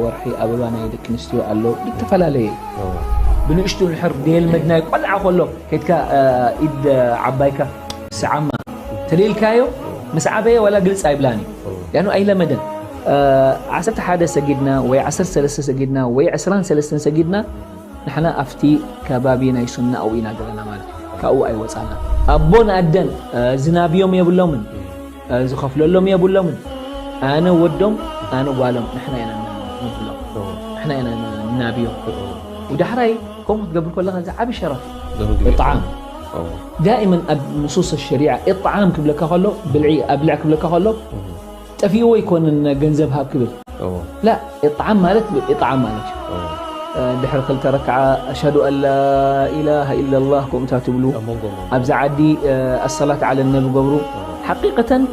ወርሒ ኣበባ ናይ ደቂ ኣንስትዮ ኣሎ፣ ዝተፈላለየ እዩ። እዎ። ብንእሽቱ ንድሕር ደየልመድናዮ ቆልዓ ከሎ ከድካ ኢድ ዓባይካ ስዓማ ተደልካዮ ምስ ዓበየ ዋላ ግልጽ ኣይብላን እዩ። ያኑ ኣይለመደን። ዓሰርተ ሓደ ሰጊድና ወይ ዓሰርተ ሰለስተ ሰጊድና ወይ ዕስራን ሰለስተን ሰጊድና ንሕና ኣብቲ ከባቢ ናይ ሱና ኣብኡ ኢና ዘለና ማለት እዩ። ካብኡ ኣይወጻና። ኣቦን ኣደን ዝናብዮም የብሎምን፣ ዝኸፍለሎም የብሎምን። ኣነ ወዶም ኣነ ጓሎም ንሕና ኢና ንብሎም፣ ንሕና ኢና ንናብዮም። ዳሕራይ ከምኡ ክትገብር ከለኻ እዚ ዓቢ ሸረፍ እዩ። ዘምግቢ ኢጥዓም እዎ። ዳኢመን ኣብ ንሱስ ሸሪዓ ኢጥዓም ክብለካ ከሎ ብልዒ ኣብልዕ ክብለካ ከሎ ጠፊእዎ ኣይኮንን ገንዘብ ሃብ ክብል እዎ። ላ ኢጥዓም ማለት ኢጥዓም ማለት እዩ። እዎ። ድሕሪ ክልተ ረክዓ ኣሽሃዱ ኣን ላ ኢላሃ ኢላላህ ከምኡታ ትብሉ ኣብ መንጎ መንጎ ኣብዚ ዓዲ ኣሰላት ዓለ ነቢ ገብሩ ሓቂቀተን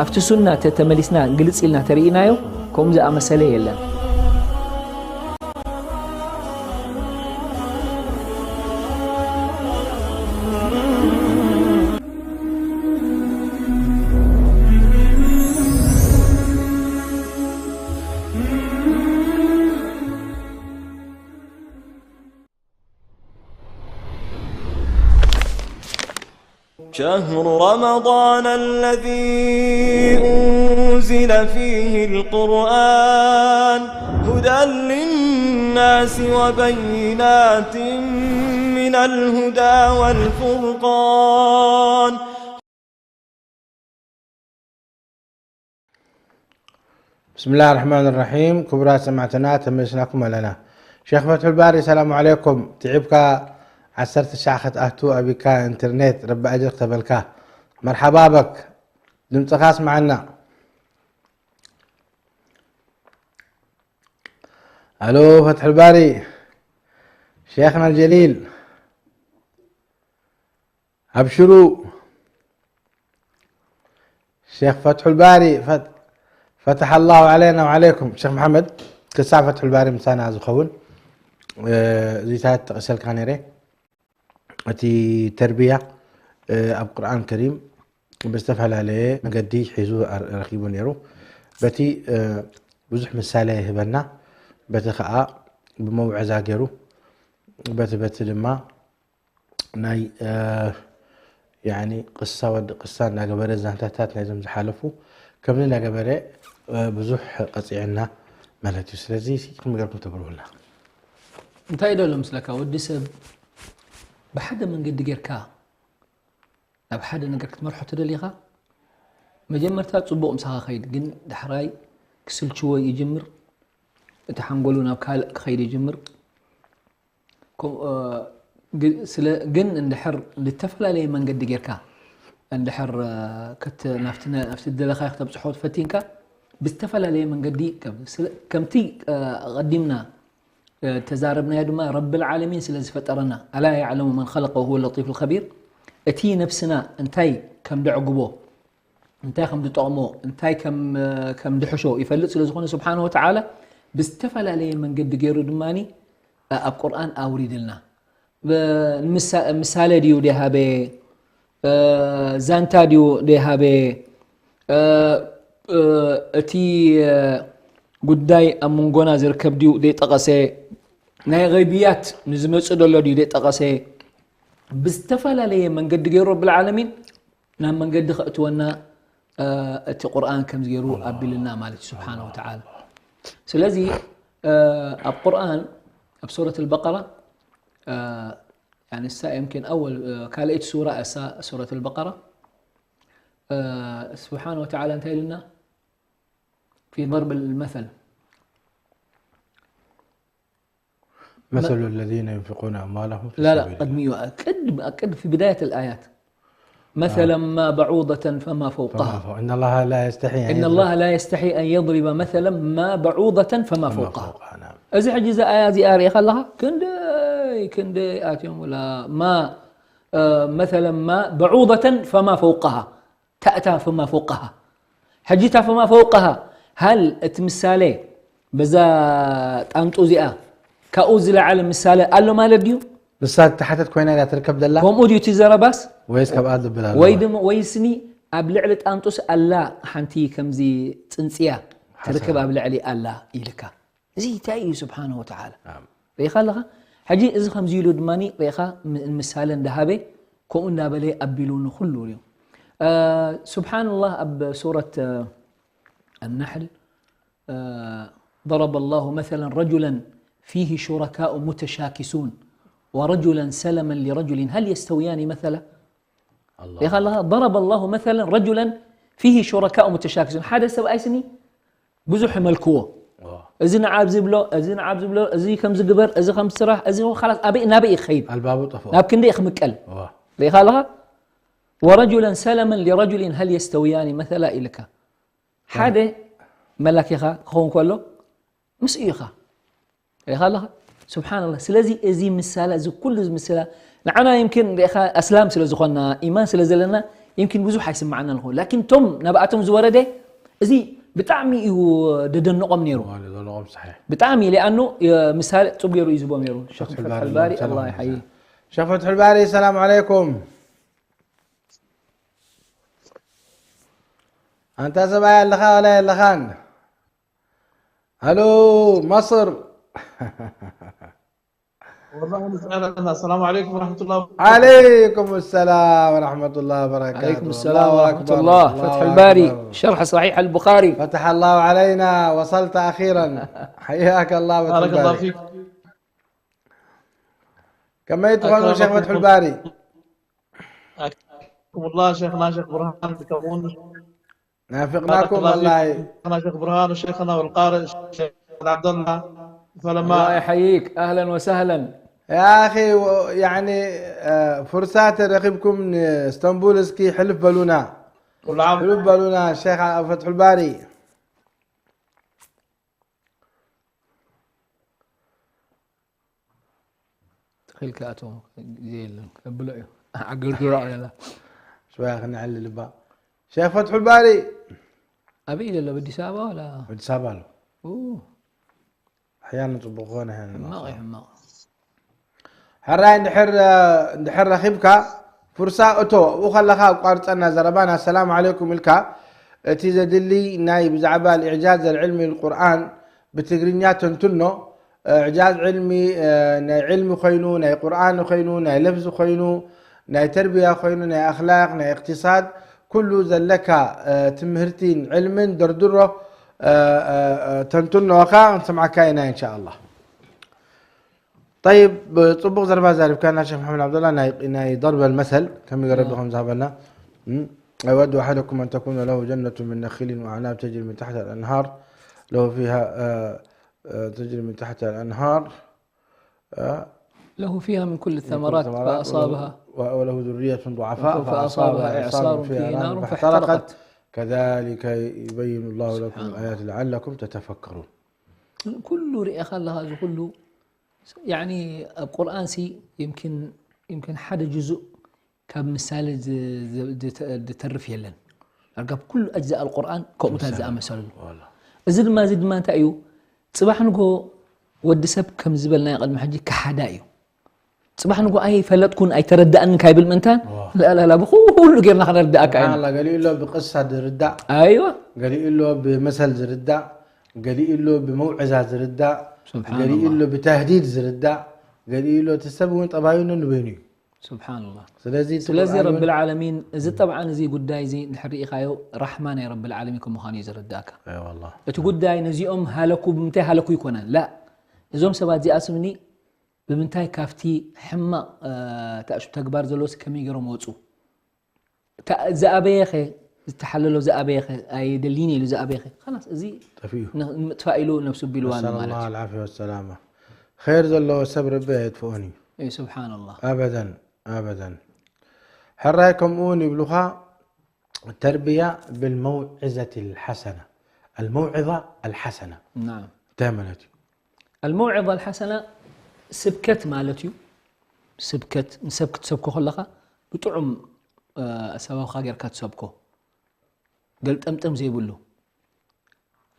ኣብቲ ሱና ተተመሊስና ግልጽ ኢልና ተርእናዮ ከምኡ ዝኣመሰለ የለን። شهر رمضان الذي أنزل فيه القرآن هدى للناس وبينات من الهدى والفرقان. ብስምላህ ርሕማን ርሒም። ክቡራት ሰማዕትና ተመልስናኩም ኣለና። ሸክ ፈትሑል ባሪ ሰላሙ ዓለይኩም። ትዒብካ ዓሰርተ ሻዕ ክትኣቱ ኣቢካ ኢንተርኔት ረቢ ኣጅር ክተበልካ። መርሓባ በክ። ድምፅኻ ስምዓና። ኣሎ ፈትሑል ባሪ ሸይኽና ጀሊል። ኣብሽሩ ሸክ ፈትሑል ባሪ ፈትሐ ላሁ ዓለይና ወዓለይኩም። ሸክ መሓመድ ክሳዕ ፈትሑል ባሪ ምሳና ዝኸውን እዚታት ጠቒሰልካ ነይረ። እቲ ተርቢያ ኣብ ቁርኣን ከሪም ብዝተፈላለየ መገዲ ሒዙ ረኺቡ ነይሩ። በቲ ብዙሕ ምሳሌ ይህበና፣ በቲ ከዓ ብመውዐዛ ገይሩ፣ በቲ በቲ ድማ ናይ ያኒ ቅሳ ወዲ ቅሳ እናገበረ ዛንታታት ናይዞም ዝሓለፉ ከምዚ እናገበረ ብዙሕ ቀፂዕና ማለት እዩ። ስለዚ ከመይ ገርኩም ተብርሁልና። እንታይ ደሎ ምስለካ ወዲ ሰብ ብሓደ መንገዲ ጌርካ ናብ ሓደ ነገር ክትመርሖ ተደሊኻ መጀመርታ ፅቡቕ ምሳኻ ኸይድ ግን ዳሕራይ ክስልችዎ ይጅምር። እቲ ሓንጎሉ ናብ ካልእ ክኸይድ ይጅምር። ግን እንድሕር ዝተፈላለየ መንገዲ ጌርካ እንድሕር ናብቲ ዝደለኻዮ ክተብፅሖ ፈቲንካ ብዝተፈላለየ መንገዲ ከምቲ ኣቐዲምና ተዛረብናዮ ድማ ረብል ዓለሚን ስለ ዝፈጠረና ኣላ ያዕለሙ መን ኸለቀ ወሁወ ለጢፉል ኸቢር እቲ ነብስና እንታይ ከም ደዕግቦ እንታይ ከም ዝጠቕሞ እንታይ ከም ድሕሾ ይፈልጥ ስለ ዝኾነ ስብሓን ወተዓላ ብዝተፈላለየ መንገዲ ገይሩ ድማ ኣብ ቁርኣን ኣውሪድልና ምሳሌ ድዩ ደሃበ ዛንታ ድዩ ደሃበ እቲ ጉዳይ ኣብ መንጎና ዝርከብ ድዩ ደይጠቐሰ ናይ غيبيات ንዝመጽ ደሎ ድዩ ደይጠቐሰ ብዝተፈላለየ መንገዲ ገይሩ ረብል ዓለሚን ናብ መንገዲ ከእትወና እቲ ቁርኣን ከምዚ ገይሩ ኣቢልና ማለት እዩ ስብሓን ወተዓላ ስለዚ ኣብ ቁርኣን ኣብ ሱረት ኣልበቀራ፣ ያኒ እሳ የምኪን ኣወል ካልኣይቲ ሱራ እሳ ሱረት ኣልበቀራ፣ ስብሓን ወተዓላ እንታይ ኢሉና? في ضرب المثل. مثل الذين ينفقون أموالهم في لا لا سبيل قد ميو قد قد في بداية الآيات. مثلا ما بعوضة فما فوقها. الله إن الله لا يستحي أن إن يضرب الله لا يستحي أن يضرب مثلا ما بعوضة فما فما فوقها. فوقها، نعم. እዚ ሕጂ እዛ ኣያ እዚኣ ርኢኻ ኣለኻ? ክንደይ ክንደይ ኣትዮም ወላ ማ እ፣ مثلا ما بعوضة فما فوقها. ታእታ فما فوقها. ሕጂ እታ فما فوقها هل እቲ ምሳሌ በዛ ጣንጡ እዚኣ ካብኡ ዝለዓለ ምሳሌ ኣሎ ማለት ድዩ? ንሳ እተሓተት ኮይና እያ ትርከብ ዘላ ከምኡ ድዩ እቲ ዘረባስ? ወይስ ካብኣ ዝብል ኣለዋ? ወይ ድማ ወይስኒ ኣብ ልዕሊ ጣንጡስ ኣላ ሓንቲ ከምዚ ጽንጽያ ትርከብ ኣብ ልዕሊ ኣላ ኢልካ። እዚ እንታይ እዩ ስብሓን ወተዓላ? نعم. ርኢኻ ኣለኻ? ሕጂ እዚ ከምዚ ኢሉ ድማ ርኢኻ ም- ምሳሌ እንዳሃበ ከምኡ እንዳበለ ኣቢሉ ንኩሉ እዩ። ስብሓንላህ ኣብ ሱረት ኣናሕል ضرب الله مثلا رجلا فيه شركاء متشاكسون ورجلا سلما لرجل هل يستويان مثلا؟ الله. ርኢኻ ኣለኻ? ضرب الله مثلا رجلا فيه شركاء متشاكسون ሓደ ሰብኣይ ስኒ ብዙሕ መልክዎ ዋ። እዚ ንዓብ ዝብሎ እዚ ንዓብ ዝብሎ እዚ ከም ዝግበር እዚ ከም ስራሕ እዚ ኸላስ ኣበይ ናበይ ይኸይድ ኣልባቡ ጠፍኦ ናብ ክንደይ ክምቀል ዋ። ርኢኻ ኣለኻ ورجلا سلما لرجل هل يستويان مثلا ኢልካ ሓደ መላኪኻ ክኸውን ከሎ ምስ ኢኻ ርኢኻ ኣለኻ ስብሓንላ ስለዚ እዚ ምሳላ እዚ ኩሉ እዚ ምስላ ንዓና ይምኪን ርኢኻ ኣስላም ስለ ዝኾንና ኢማን ስለ ዘለና ይምኪን ብዙሕ ኣይስማዓና ንኸውን ላኪን ቶም ናብኣቶም ዝወረደ እዚ ብጣዕሚ እዩ ደደንቆም ነይሩ ዋለ ዘለኦም صحيح ብጣዕሚ ሊኣኑ ምሳሌ ፅቡቅ ገይሩ እዩ ዝቦ ነይሩ ሸክ ፈትሐል ባሪ ኣላ ይሓይ شيخ فتح الباري السلام عليكم أنت سبعي اللخان اللخان ألو مصر والله نسأل الله. السلام عليكم ورحمة الله وبركاته. عليكم السلام ورحمة الله وبركاته عليكم السلام ورحمة الله فتح الباري شرح صحيح البخاري فتح الله علينا وصلت أخيرا حياك الله فتح بارك الله الباري فيك. كما يتقن شيخ أكرمكم فتح الباري أكرمكم الله شيخنا شيخ برهان بكون. بارك نافقناكم الله والله فيك شيخنا شيخ برهان وشيخنا والقارئ الشيخ عبد الله الله فلما يحييك اهلا وسهلا يا أخي و- يعني آه، فرصات رقبكم اسطنبول اسكي حلف بلونا والعام حلف بلونا شيخ فتح الباري تخيل كاتو زين كبلو عقل قرا ولا شوية خلينا نعلي الباب شيخ فتح الباري ابي الا بدي سابا ولا بدي سابالو اوه أحيانا تبغون أحيانا ما غير ما ሕራይ እንድሕር እንድሕር ረኺብካ ፍርሳ እቶ ኣብኡ ከለኻ ኣቋርፀና ዘረባና ሰላም ዓለይኩም ኢልካ እቲ ዘድሊ ናይ ብዛዕባ الإعجاز العلمي للقرآن ብትግርኛ ተንትኖ إعجاز علمي ናይ علم ኮይኑ ናይ ቁርኣን ኮይኑ ናይ ለፍዚ ኮይኑ ናይ ተርቢያ ኮይኑ ናይ ኣኽላቅ ናይ اقتصاد ኩሉ ዘለካ ትምህርቲን علمን ደርድሮ ተንትኖ ኸዓ ክንሰምዓካ ኢና إن شاء الله طيب ፅቡቕ ዘረባ ዛሪብካና ሸክ መሓመድ ዓብደላ ናይ ضرب المثل ከመይ ገረቢ ከም ዝሃበና أود أحدكم أن تكون له جنة من نخيل وأعناب تجري من تحتها الأنهار له فيها تجري من تحتها الأنهار له فيها من كل الثمرات فأصابها وله ذرية ضعفاء فأصابها إعصار فيه نار فاحترقت كذلك يبين الله لكم الآيات لعلكم تتفكرون ኩሉ ርኢኻ ኣለኻ እዚ ኩሉ يعني ኣብ ቁርኣን ሲ يمكن يمكن ሓደ ጅዙእ ካብ ምሳሌ ዝተርፍ የለን ዳርጋ ኩሉ أجزاء القرآن ከምኡታት ዝኣመሰሉ እዚ ድማ እዚ ድማ እንታይ እዩ ፅባሕ ንጎ ወዲ ሰብ ከም ዝበልናዮ ቅድሚ ሕጂ ከሓዳ እዩ ፅባሕ ንጎ ኣይፈለጥኩን ኣይተረዳእን ካይብል ምእንታን ላላላ ብኩሉ ጌርና ክነርዳእካ ኢና ገሊኡ ኣሎ ብቅሳ ዝርዳእ ኣይዋ ገሊኡ ኣሎ ብመሰል ዝርዳእ ገሊኡ ኣሎ ብመውዕዛ ዝርዳእ ገሊኡ ኣሎ ብተህዲድ ዝርዳእ ገሊኡ ኣሎ እቲ ሰብ እውን ጠባዩ ነንበይኑ እዩ ስብሓንላህ። ስለዚ እቲ ስለዚ ቁርኣን እውን ረብል ዓለሚን እዚ ጠብዓን እዚ ጉዳይ እዚ እንድሕር ርኢኻዮ ራሕማ ናይ ረብል ዓለሚን ከም ምዃኑ እዩ ዝርዳእካ። ኣይ ዋላህ። እቲ ጉዳይ ነዚኦም ሃለኩ ብምንታይ ሃለኩ ይኮነን ላ እዞም ሰባት እዚኣስምኒ ብምንታይ ካብቲ ሕማቕ እ፣ ተኣሽ ተግባር ዘለዎስ ከመይ ገይሮም ወፁ እታ ዝኣበየኸ ዝተሓለሎ ዝኣበየኸ ኣይደሊን ኢሉ ዝኣበየኸ ላስ እዚ ጠፊኡ ን- ንምጥፋእ ኢሉ ነብሱ ቢልዋ ኣሎ نسأل ማለት الله العافية والسلامة خير ዘለዎ ሰብ ረቢ ኣየጥፍኦን እዩ እዩ ስብሓንላህ أبدا أبدا ሕራይ ከምኡ እውን ይብሉኻ التربية بالموعظة الحسنة الموعظة الحسنة ናም እንታይ ማለት እዩ الموعظة الحسنة ስብከት ማለት እዩ ስብከት ንሰብ ክትሰብኮ ከለኻ ብጥዑም እ፣ ኣሰባብኻ ጌርካ ትሰብኮ ገልጠምጠም ዘይብሉ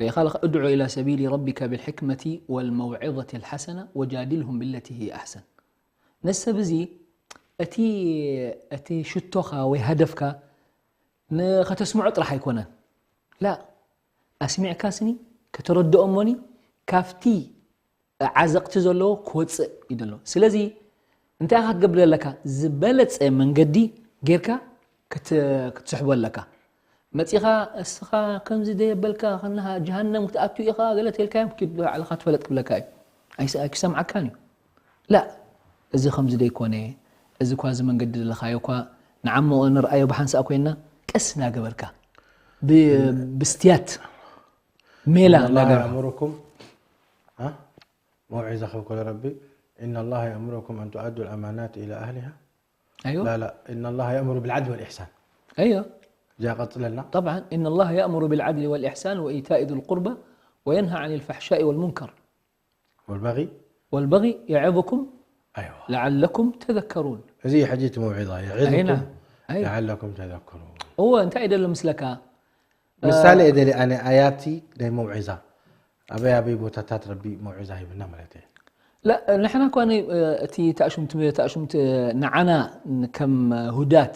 ርኢኻ ኣለኻ ادع إلى سبيل ربك بالحكمة والموعظة الحسنة وجادلهم بالتي هي أحسن ነዚ ሰብ እዚ እቲ እቲ ሽቶኻ ወይ ሃደፍካ ንኸተስምዖ ጥራሕ ኣይኮነን ላ ኣስሚዕካ ስኒ ከተረድኦ እሞኒ ካብቲ ዓዘቕቲ ዘለዎ ክወፅእ እዩ ዘሎ ስለዚ እንታይ ኢኻ ክትገብር ኣለካ ዝበለፀ መንገዲ ጌርካ ክት- ክትስሕቦ ኣለካ መፂኻ እስኻ ከምዚ ደየበልካ ከና ጀሃነም ክትኣቱ ኢኻ ገለ ተልካዮም ኪድ ባዕልኻ ትፈለጥ ክብለካ እዩ ኣይስ- ኣይክሰምዓካን እዩ ላ እዚ ከምዚ ደይኮነ እዚ እኳ እዚ መንገዲ ዘለኻዮ እኳ ንዓሞ ንርኣዮ ብሓንሳእ ኮይና ቀስ እናገበርካ ብ- ብስትያት ሜላ إن الله እናገበርካ يأمركم ها موعظة خلق ربي إن الله يأمركم أن تؤدوا الأمانات إلى أهلها أيوة لا لا إن الله يأمر بالعدل والإحسان أيوة جاء قتلنا طبعا إن الله يأمر بالعدل والإحسان وإيتاء ذي القربى وينهى عن الفحشاء والمنكر والبغي والبغي يعظكم أيوة لعلكم تذكرون هذه حديث موعظة يعظكم أي نعم أي لعلكم تذكرون هو أنت إذا لمسلك ምሳሌ እየ ደሊ ኣነ ኣያቲ ናይ መውዒዛ ኣበይ ኣበይ ቦታታት ረቢ መውዒዛ ሂብና ማለት እየ لا ንሕና እኳ ን- እቲ ተኣሽምቲ ተኣሽምቲ ንዓና ከም ሁዳት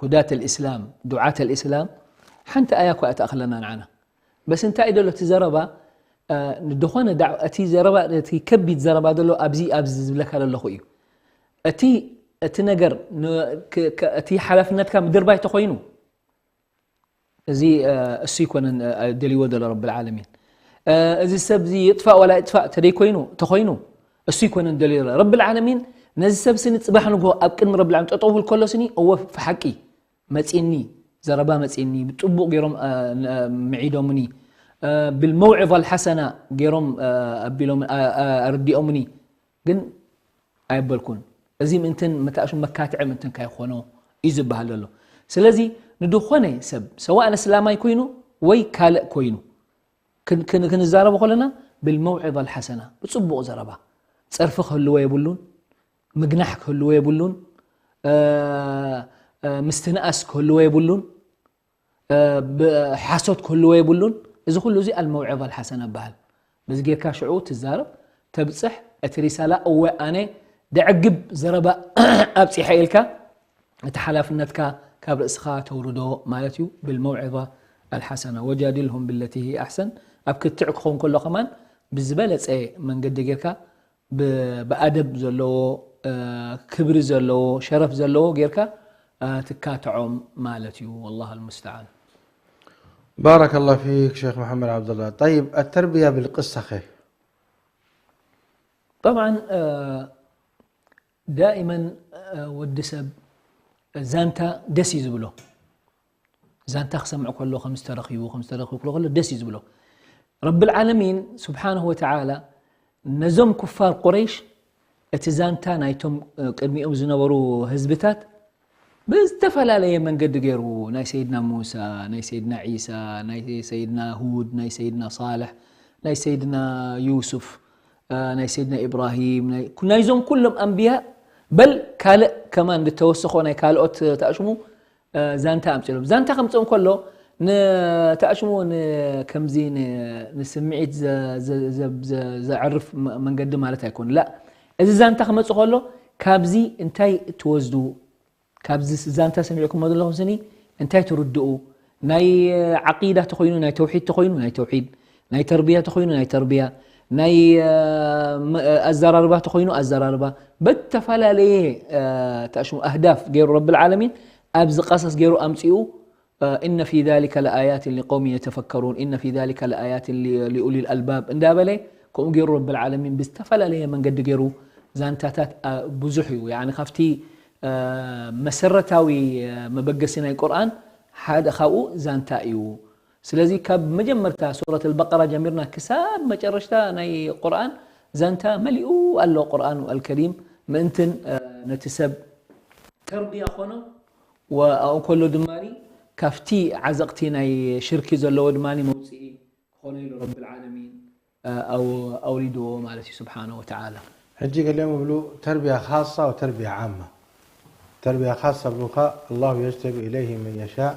ሁዳት الإسلام دعاة الإسلام ሓንቲ ኣያ እኳ እተኣኽለና ንዓና በስ እንታይ እዩ ደሎ እቲ ዘረባ እ፣ ንድኾነ ዳዕ- እቲ ዘረባ እቲ ከቢድ ዘረባ ዘሎ ኣብዚ ኣብዚ ዝብለካ ዘለኹ እዩ እቲ እቲ ነገር ን- ክ- ክ- እቲ ሓላፍነትካ ምድርባይ ተኾይኑ እዚ እ፣ እሱ ይኮነን እ፣ ደልዎ ዘሎ ረብል ዓለሚን እ፣ እዚ ሰብ እዚ ይጥፋእ ዋላ ይጥፋእ ተደይ ኮይኑ ተኾይኑ እሱ ይኮነን ደልዎ ዘሎ ረብል ዓለሚን ነዚ ሰብ ስኒ ፅባሕ ንግሆ ኣብ ቅድሚ ረብል ዓለሚን ጠጠው ክብል ከሎ ስኒ እወ ብሓቂ መፂኒ ዘረባ መፂኒ ብጥቡቅ ገይሮም እ፣ ን- ምዒዶምኒ እ፣ بالموعظة الحسنة ገይሮም እ፣ ኣቢሎም እ፣ እ፣ ኣረዲኦምኒ ግን ኣየበልኩን እዚ ምእንትን መታእሹ መካትዒ ምእንትን ካይኾኖ እዩ ዝበሃል ዘሎ ስለዚ ንድኾነ ሰብ ሰዋእ እስላማይ ኮይኑ ወይ ካልእ ኮይኑ ክን- ክን- ክንዛረቡ ከለና بالموعظة الحسنة ብፅቡቕ ዘረባ ፀርፊ ክህልዎ የብሉን ምግናሕ ክህልዎ የብሉን እ፣ እ፣ ምስትንኣስ ክህልዎ የብሉን እ፣ ብ- ሓሶት ክህልዎ የብሉን እዚ ኩሉ እዚ الموعظة الحسنة ይበሃል በዚ ጌርካ ሽዑ ትዛረብ ተብፅሕ እቲ ሪሳላ እወ ኣነ ደዕግብ ዘረባ ኣብፂሐ ኢልካ እቲ ሓላፍነትካ ካብ ርእስኻ ተውርዶ ማለት እዩ بالموعظة الحسنة وجادلهم بالتي هي أحسن ኣብ ክትዕ ክኸውን ከሎ ከማን ብዝበለፀ መንገዲ ጌርካ ብ- ብኣደብ ዘለዎ እ፣ ክብሪ ዘለዎ ሸረፍ ዘለዎ ጌርካ እ፣ ትካትዖም ማለት እዩ والله المستعان بارك الله فيك شيخ محمد عبد الله طيب التربية بالقصة خير طبعا እ፣ دائما እ፣ ወዲ ሰብ ዛንታ ደስ እዩ ዝብሎ ዛንታ ክሰምዕ ከሎ ከም ዝተረኺቡ ከም ዝተረኺቡ ክሎ ከሎ ደስ እዩ ዝብሎ ረብል ዓለሚን ስብሓንሁ ወተዓላ ነዞም ኩፋር ቁረይሽ እቲ ዛንታ ናይቶም እ፣ ቅድሚኦም ዝነበሩ ህዝብታት ብዝተፈላለየ መንገዲ ገይሩ ናይ ሰይድና ሙሳ ናይ ሰይድና ዒሳ ናይ ሰይድና ሁድ ናይ ሰይድና ሳልሕ ናይ ሰይድና ዩሱፍ እ፣ ናይ ሰይድና ኢብራሂም ናይ- ናይዞም ኩሎም ኣንብያ በል ካልእ ከማን ዝተወሰኾ ናይ ካልኦት ተኣሽሙ እ፣ ዛንታ ኣምፅሎም ዛንታ ከምፅኦም ከሎ ንተኣሽሙ ን- ከምዚ ን- ንስምዒት ዘ- ዘ- ዘ- ዘ- ዘዕርፍ መ- መንገዲ ማለት ኣይኮኑ ላ እዚ ዛንታ ክመፅእ ከሎ ካብዚ እንታይ ትወስዱ ካብዚ ዛንታ ሰሚዕኩሞ ዘለኹም ስኒ እንታይ ትርድኡ ናይ ዓቂዳ ተኮይኑ ናይ ተውሒድ ተኮይኑ ናይ ተውሒድ ናይ ተርብያ ተኮይኑ ናይ ተርብያ ናይ ኣዘራርባ ተኮይኑ ኣዘራርባ በተፈላለየ ተሽሙ ኣህዳፍ ገይሩ ረብል ዓለሚን ኣብዚ ቀሰስ ገይሩ ኣምፅኡ። إن في ذلك لآيات لقوم يتفكرون إن في ذلك لآيات لأولي الألباب እንዳበለ ከምኡ ገይሩ ረብል ዓለሚን ብዝተፈላለየ መንገዲ ገይሩ ዛንታታት ብዙሕ እዩ። ካብቲ መሰረታዊ መበገሲ ናይ ቁርኣን ሓደ ካብኡ ዛንታ እዩ። ስለዚ ካብ መጀመርታ ሱረት ኣልበቀራ ጀሚርና ክሳብ መጨረሽታ ናይ ቁርኣን ዛንታ መሊኡ ኣሎ። ቁርኣን ኣልከሪም ምእንትን ነቲ ሰብ ተርቢያ ኮኖ ወኣኡ ከሎ ድማ ካብቲ ዓዘቕቲ ናይ ሽርኪ ዘለዎ ድማ መውፅኢ ክኾነ ኢሉ ረብል ዓለሚን ኣውሪድዎ ማለት እዩ ስብሓነ ወተዓላ። ሕጂ ገሊኦም ይብሉ ተርቢያ ካሳ ወተርቢያ ዓማ። ተርቢያ ካሳ ብሉካ الله يجتبي إليه من يشاء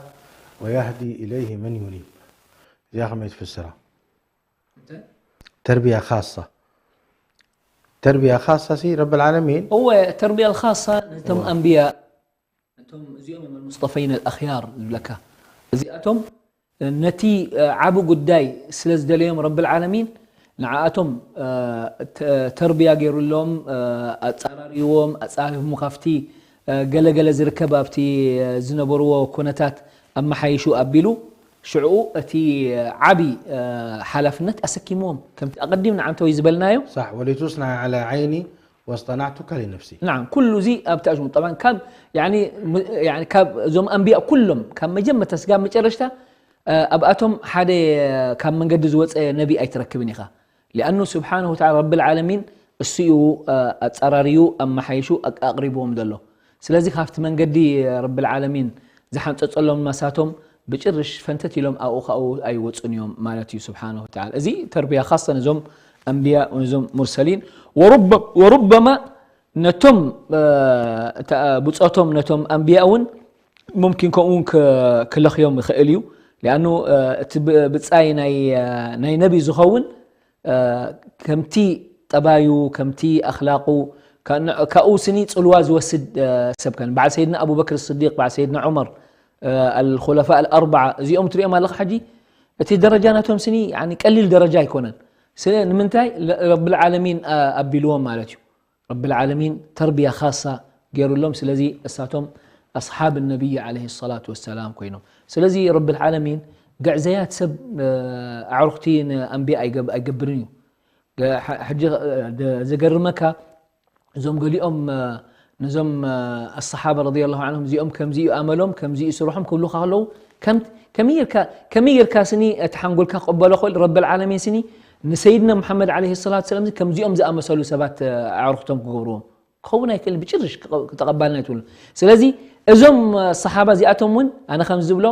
ويهدي إليه من ينيب። እዚኣ ከመይ ትፍስራ? ተርቢያ ካሳ ተርቢያ ካሳ ሲ ረብል ዓለሚን እወ ተርቢያ ካሳ ነቶም ኣንብያ እቶም እዚኦም እዮም المصطفين الأخيار ዝብለካ እዚኣቶም ነቲ ዓቢ ጉዳይ ስለ ዝደለዮም ረብል ዓለሚን ንዓኣቶም ተርብያ ገይሩሎም ኣጻራሪዎም ኣጻፊፎም ካብቲ ገለገለ ዝርከብ ኣብቲ ዝነበርዎ ኩነታት ኣመሓይሹ ኣቢሉ ሽዕኡ እቲ ዓቢ ሓላፍነት ኣሰኪምዎም ከምቲ ኣቐዲምና ዓንተወይ ዝበልናዮ صح ولتصنع على عيني واصطنعتك لنفسي نعم ኩሉ እዚ ኣብቲ ኣሽሙ طبعا ካብ يعني يعني ካብ እዞም ኣንቢያ ኩሎም ካብ መጀመርታ ስጋብ መጨረሽታ ኣብኣቶም ሓደ ካብ መንገዲ ዝወፀ ነቢ ኣይትረክብን ኢኻ لأنه سبحانه وتعالى رب العالمين እሱ እዩ ኣፃራርዩ ኣመሓይሹ ኣቅሪብዎም ዘሎ ስለዚ ካብቲ መንገዲ ረብል ዓለሚን ዝሓንፀፀሎም መሳቶም ብጭርሽ ፈንተት ኢሎም ኣብኡ ካብኡ ኣይወፁን እዮም ማለት እዩ ስብሓነ ወተዓላ እዚ ተርቢያ ካሰ ነዞም ኣንብያ ነዞም ሙርሰሊን ወሩበማ ነቶም ብፆቶም ነቶም ኣንብያ እውን ሙምኪን ከምኡ እውን ክለኽዮም ይኽእል እዩ ሊኣኑ እቲ ብፃይ ናይ ነቢ ዝኸውን ከምቲ ጠባዩ ከምቲ ኣኽላቁ ካብኡ ስኒ ፅልዋ ዝወስድ ሰብ ከን በዓል ሰይድና ኣቡበክር ስዲቅ በዓል ሰይድና ዑመር ኣልኹለፋ ኣልኣርበዓ እዚኦም ትሪኦም ኣለኻ ሕጂ እቲ ደረጃ ናቶም ስኒ ቀሊል ደረጃ ኣይኮነን ስለ ንምንታይ ረብል ዓለሚን ኣቢልዎም ማለት እዩ ረብል ዓለሚን ተርቢያ ካሳ ገይሩሎም ስለዚ እሳቶም ኣስሓብ ነቢይ ዓለይሂ ሰላቱ ወሰላም ኮይኖም ስለዚ ረብል ዓለሚን ግዕዘያት ሰብ ኣዕሩኽቲ ንኣንቢያ ኣይገብርን እዩ ሕጂ ዘገርመካ እዞም ገሊኦም ነዞም ኣሰሓባ ረዲየላሁ ዓንሁም እዚኦም ከምዚ እዩ ኣመሎም ከምዚ እዩ ስርሖም ክብሉካ ከለዉ ከመይ ጌርካ ስኒ እቲ ሓንጎልካ ክቕበሎ ክእል ረብል ዓለሚን ስኒ ንሰይድና ሙሓመድ ዓለይሂ ሰላቱ ሰላም ከምዚኦም ዝኣመሰሉ ሰባት ኣዕሩኽቶም ክገብርዎም ክኸውን ኣይክእል ብጭርሽ ተቐባልነት ይብሉ ስለዚ እዞም ኣሰሓባ እዚኣቶም እውን ኣነ ከም ዝብሎ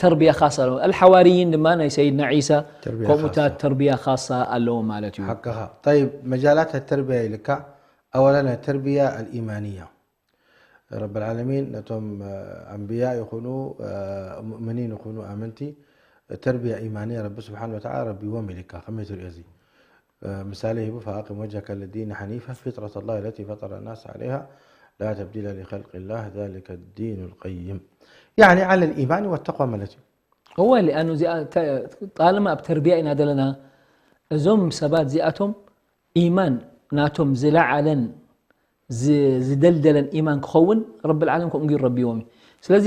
ተርቢያ ካሳ ኣለዎ ኣልሓዋርይን ድማ ናይ ሰይድና ዒሳ ከምኡታት ተርቢያ ካሳ ኣለዎ ማለት እዩ ሓቅኻ طيب መጃላት ተርቢያ ኢልካ أولا التربية الإيمانية رب العالمين ነቶም ኣንብያ ይኹኑ ሙእምኒን ይኹኑ ኣመንቲ ተርቢያ ኢማንያ ረቢ ስብሓን ወተዓላ ረቢዎም ኢልካ ከመይ ትሪኦ እዚ ምሳሌ ሂቡ فأقم وجهك للدين حنيفا فطرة الله التي فطر الناس عليها لا تبديل لخلق الله ذلك الدين القيم يعني على الإيمان والتقوى ማለት እዩ እወ ሊኣኑ እዚኣ ጣልማ ኣብ ተርቢያ ኢና ዘለና እዞም ሰባት እዚኣቶም ኢማን ናቶም ዝለዓለን ዝደልደለን ኢማን ክኸውን ረብል ዓለም ከምኡ ገይሩ ረቢዎም እዩ ስለዚ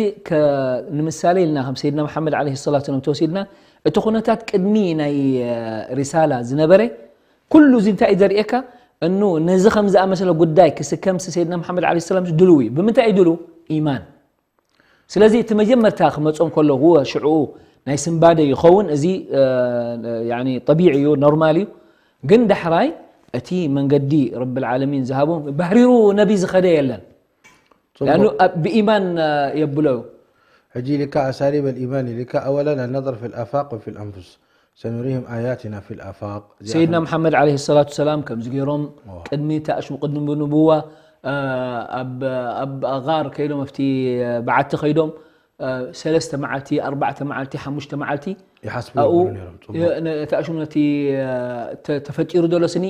ንምሳሌ ኢልና ከም ሰይድና መሓመድ ዓለይሂ ሰላቱ ሰላም ተወሲድና እቲ ኩነታት ቅድሚ ናይ ሪሳላ ዝነበረ ኩሉ እዚ እንታይ እዩ ዘርእየካ እኑ ነዚ ከም ዝኣመሰለ ጉዳይ ክስከምሲ ሰይድና መሓመድ ዓለይሂ ሰላም ድልው እዩ ብምንታይ እዩ ድልው ኢማን ስለዚ እቲ መጀመርታ ክመጾም ከሎ እወ ሽዕኡ ናይ ስንባደ ይኸውን እዚ ጠቢዒ እዩ ኖርማል እዩ ግን ዳሕራይ እቲ መንገዲ ረብል ዓለሚን ዝሃቦም ባህሪሩ ነቢ ዝኸደ የለን ብኢማን የብሎ እዩ ሕጂ ኢልካ ኣሳሊብ الإيمان ኢልካ أولا النظر في الآفاق وفي الأنفس سنريهم آياتنا في الآفاق ሰይድና መሓመድ ዓለይሂ ሰላቱ ሰላም ከምዚ ገይሮም ቅድሚ ተኣሽሙ ቅድሚ ብንቡዋ ኣብ ጋር ከይዶም ኣብቲ በዓቲ ከይዶም ሰለስተ መዓልቲ ኣርባዕተ መዓልቲ ሓሙሽተ መዓልቲ ይሓስቡ ኣብኡ ይገብሩ ነይሮም። ጽቡቕ። የ- ነ- ተኣሽሙ ነቲ ተ- ተፈጢሩ ዘሎ ስኒ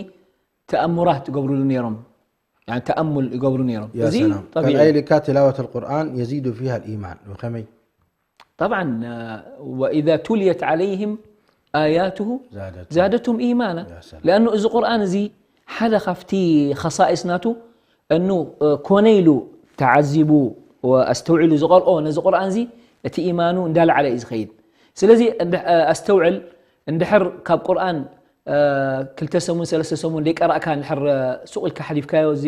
ተኣሙራት ይገብሩሉ ነይሮም። يعني ተኣሙል ይገብሩ ነይሮም። ያ እዚ ሰላም። طبيعي ካልኣይ ኢልካ ትላወት القرآن يزيد فيها الإيمان ብኸመይ طبعا وإذا تليت عليهم آياته زادتهم. زادتهم إيمانا يا سلام. لأنه እዚ ቁርኣን እዚ ሓደ ካብቲ خصائص ናቱ እኑ ኮነ ኢሉ ተዓዚቡ ኣስተውዒሉ ዝቐርኦ ነዚ ቁርኣን እዚ እቲ ኢማኑ እንዳለዓለ እዩ ዝኸይድ ስለዚ እንድ- ኣስተውዕል እንድሕር ካብ ቁርኣን ክልተ ሰሙን ሰለስተ ሰሙን ደይቀራእካ እንድሕር ሱቕ ኢልካ ሓሊፍካዮ እዚ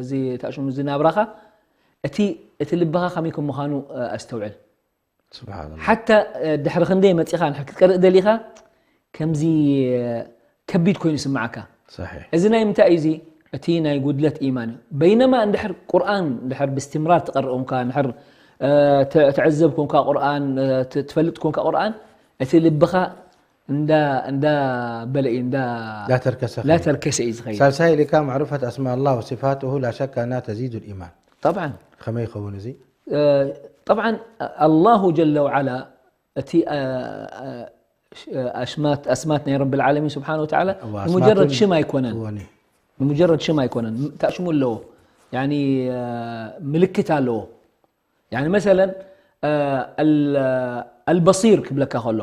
እዚ ታሽሙ እዚ ናብራኻ እቲ እቲ ልብኻ ከመይ ከም ምዃኑ ኣስተውዕል سبحان الله. ሓታ ድሕሪ ክንደይ መፂኻ ንድሕር ክትቀርእ ደሊኻ ከምዚ ከቢድ ኮይኑ ይስምዓካ صحيح. እዚ ናይ ምንታይ እዩ እዚ እቲ ናይ ጉድለት ኢማን እዩ በይነማ እንድሕር ቁርኣን እንድሕር ብስትምራር ትቐርእ ኮንካ እንድሕር እ፣ ተ- ትዕዘብ ኮንካ ቁርኣን እ፣ ት- ትፈልጥ ኮንካ ቁርኣን እቲ ልብኻ እንዳ እንዳ በለ እዩ እንዳ لا تركس خير. ላተርከሰ እዩ ዝኸይድ ሳልሳይ ኢልካ معرفة أسماء الله وصفاته لا شك أنها تزيد الإيمان. طبعا ከመይ ይኸውን እዚ? طبعا الله جل وعلا እቲ ኣሽማት ኣስማት ናይ ረቢ ዓለሚን ስብሓን ወተዓላ وأسماء ንሙጀረድ ሽም ኣይኮነን እወኒ ንሙጀረድ ሽም ኣይኮነን ታሽሙ ኣለዎ ያኒ ምልክት ኣለዎ ያኒ መሰለን ኣልበሲር ክብለካ ከሎ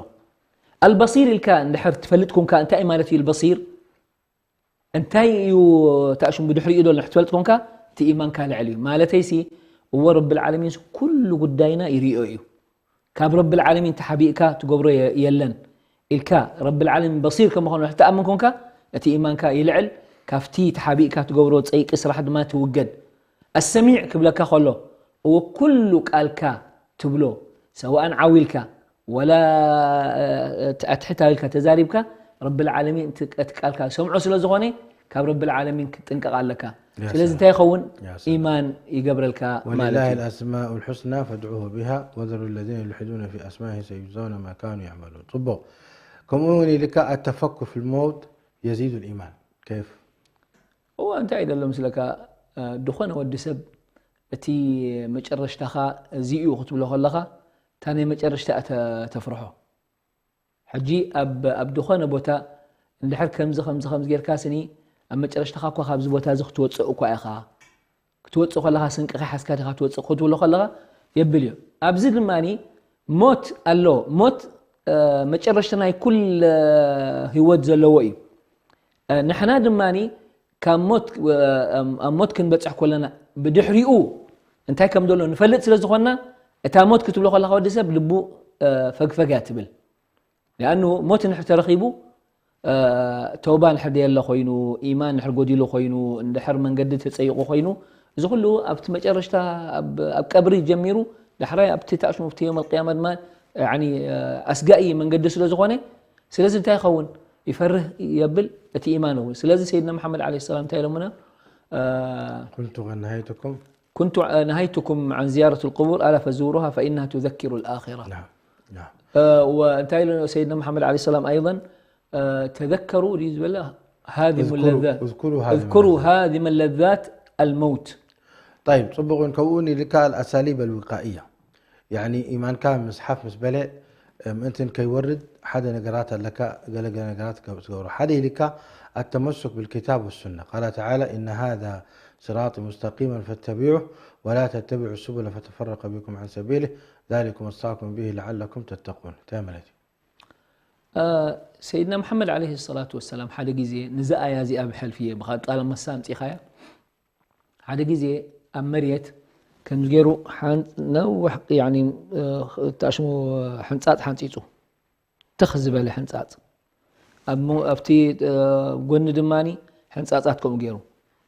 ኣልበሲር ኢልካ እንድሕር ትፈልጥ ኮንካ እንታይ ማለት እዩ ኣልበሲር እንታይ እዩ ታሽሙ ብድሕሪኡ ዘሎ ትፈልጥ ኮንካ እቲ ኢማንካ ልዕል እዩ ማለተይሲ እወ ረቢ ዓለሚን ኩሉ ጉዳይና ይርኦ እዩ ካብ ረቢ ዓለሚን ተሓቢእካ ትገብሮ የ- የለን ኢልካ ረቢ ዓለሚን በሲር ከም ምዃኑ ትኣምን ኮንካ እቲ ኢማንካ ይልዕል ካብቲ ተሓቢእካ ትገብሮ ፀይቂ ስራሕ ድማ ትውገድ ኣሰሚዕ ክብለካ ከሎ እወ ኩሉ ቃልካ ትብሎ ሰዋእን ዓው ኢልካ ወላ ኣትሕት ኢልካ ተዛሪብካ ረቢ ዓለሚን እቲ ቃልካ ሰምዖ ስለ ዝኾነ ካብ ረቢ ዓለሚን ክትጥንቀቕ ኣለካ يا ስለዚ سلام. እንታይ ይኸውን يا سلام. ኢማን ይገብረልካ ማለት ولله እዩ الأسماء الحسنى فادعوه بها وذروا الذين يلحدون في أسمائه سيجزون ما كانوا يعملون. ፅቡቕ ከምኡ እውን ኢልካ التفكر في الموت يزيد الإيمان. كيف؟ እዋ እንታይ ደሎ ምስለካ እ፣ ዝኾነ ወዲ ሰብ እቲ መጨረሽታኻ እዚ እዩ ክትብሎ ከለኻ እታ ናይ መጨረሽታ እተ- ተፍርሖ ሕጂ ኣብ ኣብ ዝኾነ ቦታ እንድሕር ከምዚ ከምዚ ከምዚ ጌርካ ስኒ ኣብ መጨረሽታኻ እኳ ካብዚ ቦታ እዚ ክትወፅእ እኳ ኢኻ ክትወፅእ ከለኻ ስንቅኻ ሓዝካ ዲኻ ክትወፅእ ክትብሎ ከለኻ የብል እዩ ኣብዚ ድማ ሞት ኣሎ ሞት እ፣ መጨረሽታ ናይ ኩል እ፣ ህይወት ዘለዎ እዩ እ፣ ንሕና ድማ ካብ ሞት እ፣ ኣብ ሞት ክንበፅሕ ከለና ብድሕሪኡ እንታይ ከም ዘሎ ንፈልጥ ስለ ዝኾንና እታ ሞት ክትብሎ ከለኻ ወዲ ሰብ ልቡ እ፣ ፈግፈግ እያ ትብል ሊኣኑ ሞት እንድሕር ተረኺቡ እ፣ ተውባ እንድሕር ደየለ ኮይኑ ኢማን እንድሕር ጎዲሉ ኮይኑ እንድሕር መንገዲ ተፀይቑ ኮይኑ እዚ ኩሉ ኣብቲ መጨረሽታ ኣብ ኣብ ቀብሪ ጀሚሩ ዳሕራይ ኣብቲ ታሽሙ ኣብቲ የውም ኣልቅያማ ድማ ያኒ ኣስጋኢ መንገዲ ስለ ዝኾነ ስለዚ እንታይ ይኸውን ይፈርህ የብል እቲ ኢማን እውን ስለዚ ሰይድና መሓመድ ዓለ ሰላም እንታይ ኢሎምና እ፣ كنت نهيتكم كنت نهيتكم عن زيارة القبور ألا فزوروها فإنها تذكر الآخرة نعم نعم آه، وانتهى لنا سيدنا محمد عليه السلام أيضا آه، تذكروا دي زبلة هذه اذكروا- اللذات اذكروا هذه اذكروا اللذات. هذه اللذات الموت طيب ፅቡቕ እውን ከምኡ እውን ኢልካ الأساليب الوقائية يعني ኢማንካ ምስሓፍ ምስ በለ ምእንትን ከይወርድ ሓደ ነገራት ኣለካ ገለገለ ነገራት ትገብሮ ሓደ ኢልካ التمسك بالكتاب والسنة قال تعالى إن هذا صراطي مستقيما فاتبعوه ولا تتبعوا السبل فتفرق بكم عن سبيله ذلكم وصاكم به لعلكم تتقون እንታይ ማለት እዩ ሰይድና መሓመድ ዓለይሂ ሰላቱ ወሰላም ሓደ ግዜ ነዚ ኣያ እዚኣ ብሕልፊ እየ ብኻ ቃለ መሳ ኣምፂኻያ ሓደ ግዜ ኣብ መሬት ከምዚ ገይሩ ሓን- ነዋሕ ያኒ እ፣ ተኣሽሙ ሕንፃፅ ሓንፂፁ ትኽ ዝበለ ሕንፃፅ ኣብ ሞ- ኣብቲ እ፣ ጎኒ ድማ ሕንፃፃት ከምኡ ገይሩ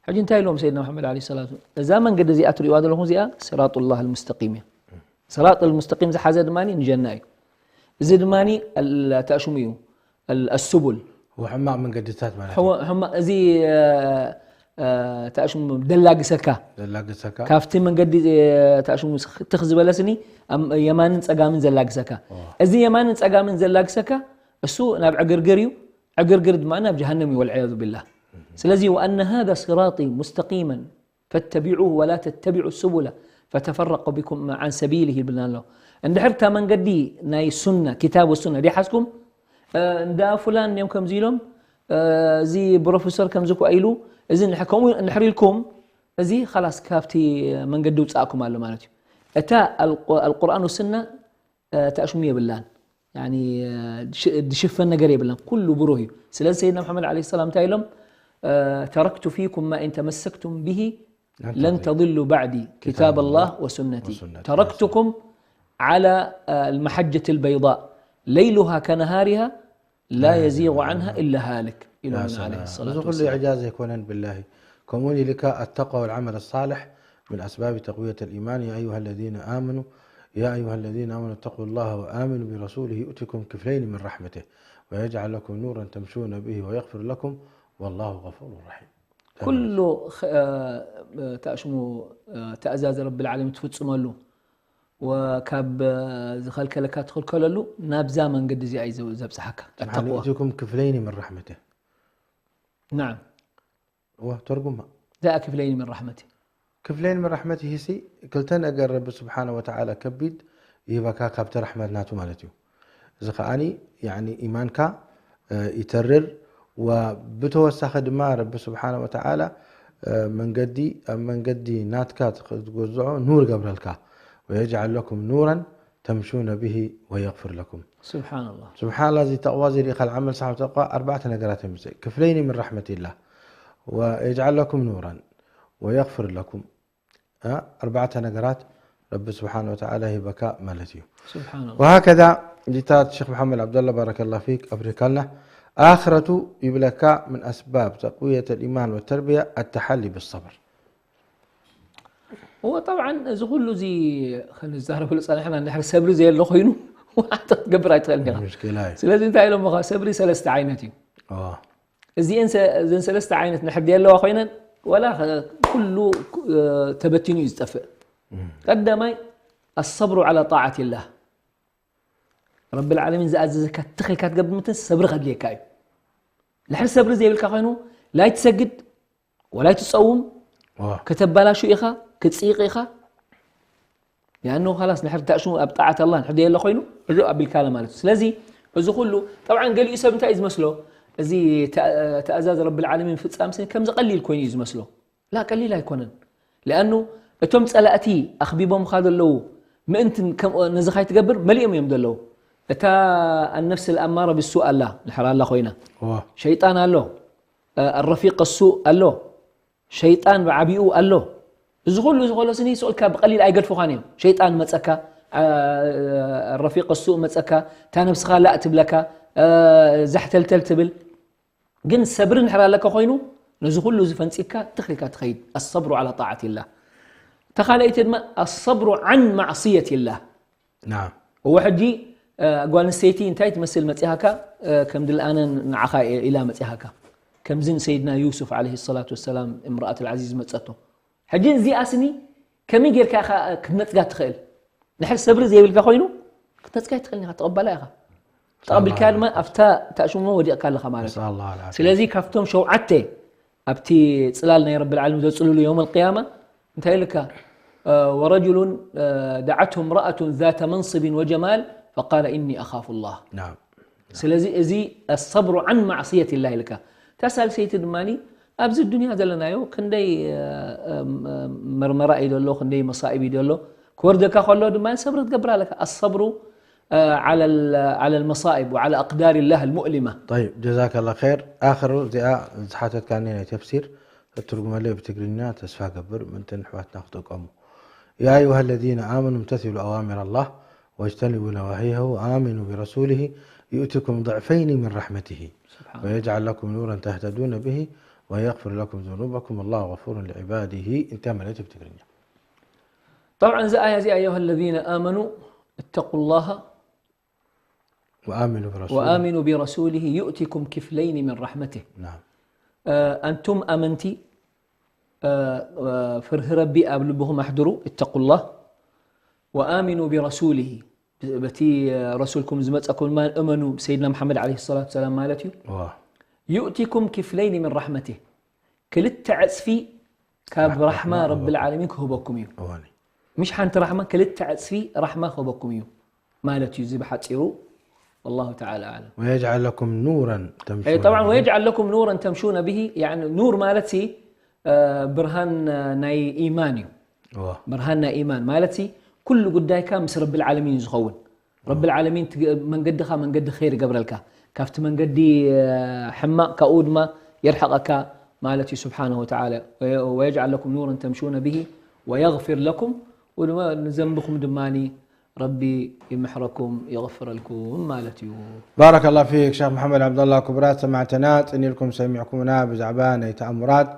ሕጂ እንታይ ኢሎም ሰይድና መሓመድ ዓለይሂ ሰላቱ እዛ መንገዲ እዚኣ ትሪእዋ ዘለኹም እዚኣ ስራጡላህ ልሙስተቂም እያ ስራጥ ልሙስተቂም ዝሓዘ ድማ ንጀና እዩ እዚ ድማ ተእሽሙ እዩ ኣሱቡል ሕማቕ መንገድታት ማለት ሕማቕ እዚ ተእሽሙ ደላግሰካ ዘላግሰካ ካብቲ መንገዲ ተእሽሙ ትኽ ዝበለስኒ የማንን ፀጋምን ዘላግሰካ እዚ የማንን ፀጋምን ዘላግሰካ እሱ ናብ ዕግርግር እዩ ዕግርግር ድማ ናብ ጀሃነም እዩ ወልዕያዙ ቢላህ ስለዚ وأن هذا صراطي مستقيما فاتبعوه ولا تتبعوا السبل فتفرق بكم عن سبيله ይብልና ኣሎ እንድሕር እታ መንገዲ ናይ ሱና ኪታብ ወሱና ዲሓዝኩም እንዳ ፉላን እዮም ከምዚ ኢሎም እዚ ፕሮፌሰር ከምዚ ኮ ኢሉ እዚ ከምኡ እንድሕር ኢልኩም እዚ خلاص ካብቲ መንገዲ ውፃእኩም ኣሎ ማለት እዩ እታ القرآن والسنة ተእሽሙ የብላን يعني ድሽፈን ነገር የብለን፣ ኩሉ ብሩህ እዩ። ስለዚ ሰይድና መሓመድ عليه السلام እንታይ ኢሎም? تركت فيكم ما إن تمسكتم به لن تضلوا بعدي كتاب الله وسنتي تركتكم على المحجة البيضاء ليلها كنهارها لا يزيغ عنها إلا هالك ኢሎም عليه الصلاة والسلام። إعجاز يكونن بالله. كمون لك التقوى والعمل الصالح من أسباب تقوية الإيمان. يا أيها الذين آمنوا يا أيها الذين آمنوا اتقوا الله وآمنوا برسوله يؤتكم كفلين من رحمته ويجعل لكم نورا تمشون به ويغفر لكم والله غفور رحيم. ኩሉ ተእሽሙ ተእዛዝ ረቢ ዓለሚን ትፍጽመሉ ወካብ ዝኸልከለካ ትኽልከለሉ ናብዛ መንገዲ እዚኣ እዩ ዘብፅሓካ። يؤتكم كفلين من رحمته. نعم. እዋ ተርጉማ ذا كفلين من رحمته. ክፍለይን ምን ራሕመትህ ሲ ክልተ ነገር ረቢ ስብሓነ ወተዓላ ከቢድ ይህበካ ካብቲ ራሕመት ናቱ ማለት እዩ። እዚ ከዓኒ ያኒ ኢማንካ ይተርር። ብተወሳኺ ድማ ረቢ ስብሓነ ወተዓላ መንገዲ ኣብ መንገዲ ናትካ ትጎዝዖ ኑር ይገብረልካ። ويجعل لكم نورا تمشون به ويغفر لكم. سبحان الله. سبحان الله. እዚ ተቕዋ እዚ ርኢኻ ዓመል ሳሕብ ተቕዋ ኣርባዕተ ነገራት እዮም። ክፍለይኒ ምን ራሕመት ኢላ ويجعل لكم نورا ويغفر لكم. ኣርባዕተ ነገራት ረቢ ስብሓን ወተዓላ ሂበካ ማለት እዩ። سبحان الله. وهكذا ዲታት ሸክ መሓመድ ዓብደላ ባረከላ ፊክ ኣብሪካልና ኣኽረቱ ይብለካ من أسباب تقوية الإيمان والتربية التحلي بالصبر. هو طبعا እዚ ኩሉ እዚ ክንዛረበሉ ፀኒሕና እንድሕር ሰብሪ ዘየሎ ኮይኑ ዋላ ክትገብር ኣይትኽእልን ኢኻ። ሙሽኪላ እዩ። ስለዚ እንታይ ኢሎም ኻ ሰብሪ ሰለስተ ዓይነት እዩ። اه እዚአን ሰ- እዘን ሰለስተ ዓይነት ንሕር ዘየለዋ ኮይነን ዋላ ከ- ኩሉ እ፣ ተበቲኑ እዩ ዝጠፍእ። ቀዳማይ الصبر على طاعة الله. ረቢ ዓለሚን ዝኣዘዘካ ትኽልካ ትገብር ምትን ሰብሪ ከድልየካ እዩ። ድሕሪ ሰብሪ ዘይብልካ ኮይኑ ላይትሰግድ ወላይትፀውም اه ከተባላሹ ኢኻ ክትፅይቕ ኢኻ። ያኑ ኻላስ ንሕር ተእሽሙ ኣብ ጣዓት ኣላ ንሕር የለ ኮይኑ እዙ ኣቢልካለ ማለት እዩ። ስለዚ እዚ ኩሉ ጠብዓን ገሊኡ ሰብ እንታይ እዩ ዝመስሎ? እዚ ተእዛዝ ረቢ ዓለሚን ፍፃም ስኒ ከምዚ ቀሊል ኮይኑ እዩ ዝመስሎ። ላ ቀሊል ኣይኮነን። ሊኣኑ እቶም ፀላእቲ ኣኽቢቦምኻ ዘለዉ ምእንትን ከምኡ ነዚ ካይትገብር መሊኦም እዮም ዘለዉ። እታ ኣነፍስ ኣማረ ብሱ ኣላ ንሕር ኣላ ኮይና اه ሸይጣን ኣሎ፣ ረፊቅ ሱ ኣሎ፣ ሸይጣን ብዓቢኡ ኣሎ። እዚ ኩሉ እዚ ከሎ ስኒ ስኡልካ ብቀሊል ኣይገድፉኻን እዮም። ሸይጣን መፀካ፣ ረፊቅ ሱ መፀካ፣ እታ ነብስኻ ላእ ትብለካ፣ ዛሕተልተል ትብል። ግን ሰብሪ እንድሕር ኣለካ ኮይኑ ነዚ ኩሉ እዚ ፈንፂካ ትኽልካ ትኸይድ። الصبر على طاعة الله. ተኻለይቲ ድማ الصبر عن معصية الله. نعم እወ ሕጂ ጓል ኣንስተይቲ እንታይ ትመስል መፂሃካ? ከም ድልኣነ ንዓኻ ኢላ መፂሃካ ከምዚ ንሰይድና ዩሱፍ عليه الصلاة والسلام امرأة العزيز መፀቶ። ሕጂ እዚኣ ስኒ ከመይ ጌርካ ኢኻ ክትነፅጋ ትኽእል? ንሕር ሰብሪ ዘይብልካ ኮይኑ ክትነፅጋ ኣይትኽእልን ኢኻ። ተቐባላ ኢኻ። ተቐቢልካ ድማ ኣብታ ታእሽሞ ወዲቕካ ኣለኻ ማለት እዩ። نسأل الله العافية ስለዚ ካብቶም ሸውዓተ ኣብቲ ፅላል ናይ ረቢ ዓለሚን ዘፅልሉ يوم القيامة እንታይ ኢልካ? ورجل دعته امرأة ذات منصب وجمال فقال إني أخاف الله. نعم ስለዚ እዚ الصبر عن معصية الله ኢልካ። እታ ሳልሰይቲ ድማ ኣብዚ ዱንያ ዘለናዮ ክንደይ መርመራ እዩ ዘሎ፣ ክንደይ መሳኢብ እዩ ዘሎ። ክወርደካ ከሎ ድማ ሰብሪ ክትገብር ኣለካ። الصبر على المصائب وعلى أقدار الله المؤلمة. طيب جزاك الله خير. ኣኽር እዚኣ ዝሓተትካኒ ናይ ተፍሲር ትርጉመለይ ብትግርኛ ተስፋ ገብር ምእንትን ኣሕዋትና ክጥቀሙ። يا أيها الذين آمنوا امتثلوا أوامر الله واجتنبوا نواهيه وآمنوا برسوله يؤتكم ضعفين من رحمته سبحان الله. ويجعل لكم نورا تهتدون به ويغفر لكم ذنوبكم والله غفور لعباده. እንታይ ማለት እዩ ብትግርኛ? طبعا እዚ ኣያ እዚ أيها الذين آمنوا اتقوا الله وآمنوا برسوله. وآمنوا برسوله يؤتكم كفلين من رحمته. نعم. ኣንቱም ኣመንቲ ፍርሂ ረቢ ኣብ ልብኹም ኣሕድሩ። اتقوا الله وآمنوا برسوله በቲ ረሱልኩም ዝመፀኩም ድማ እመኑ ብሰይድና መሓመድ عليه الصلاة والسلام ማለት እዩ። اه يؤتكم كفلين من رحمته ክልተ ዕፅፊ ካብ ራሕማ ረቢ ዓለሚን ክህበኩም እዩ። እዋኒ ምሽ ሓንቲ ራሕማ ክልተ ዕፅፊ ራሕማ ክህበኩም እዩ ማለት እዩ። እዚ ብሓፂሩ والله تعالى أعلم. ويجعل لكم نورا تمشون طبعا به. ويجعل لكم نورا تمشون به يعني ኑር ማለት ሲ ብርሃን ናይ ኢማን እዩ። እዋ ብርሃን ናይ ኢማን ማለት ሲ ኩሉ ጉዳይካ ምስ ረቢ ዓለሚን እዩ ዝኸውን። ረብል ዓለሚን ትግ-፣ መንገድኻ መንገዲ ኸይር ይገብረልካ። ካብቲ መንገዲ፣ እ፣ ሕማቕ ካብኡ ድማ የርሕቐካ ማለት እዩ ስብሓነሁ ወተዓላ። ወየ-፣ ወየጅዓል ለኩም ኑረን ተምሹነ ብሂ ወየግፊር ለኩም፣ ወድማ ንዘንብኹም ድማኒ ረቢ ይምሕረኩም፣ ይغፍረልኩም ማለት እዩ። ባረከላሁ ፊክ ሸኽ መሓመድ ዓብደላ። ክቡራት ሰማዕትና፣ ጽን ኢልኩም ሰሚዕኩምና ብዛዕባ ናይ ተኣምራት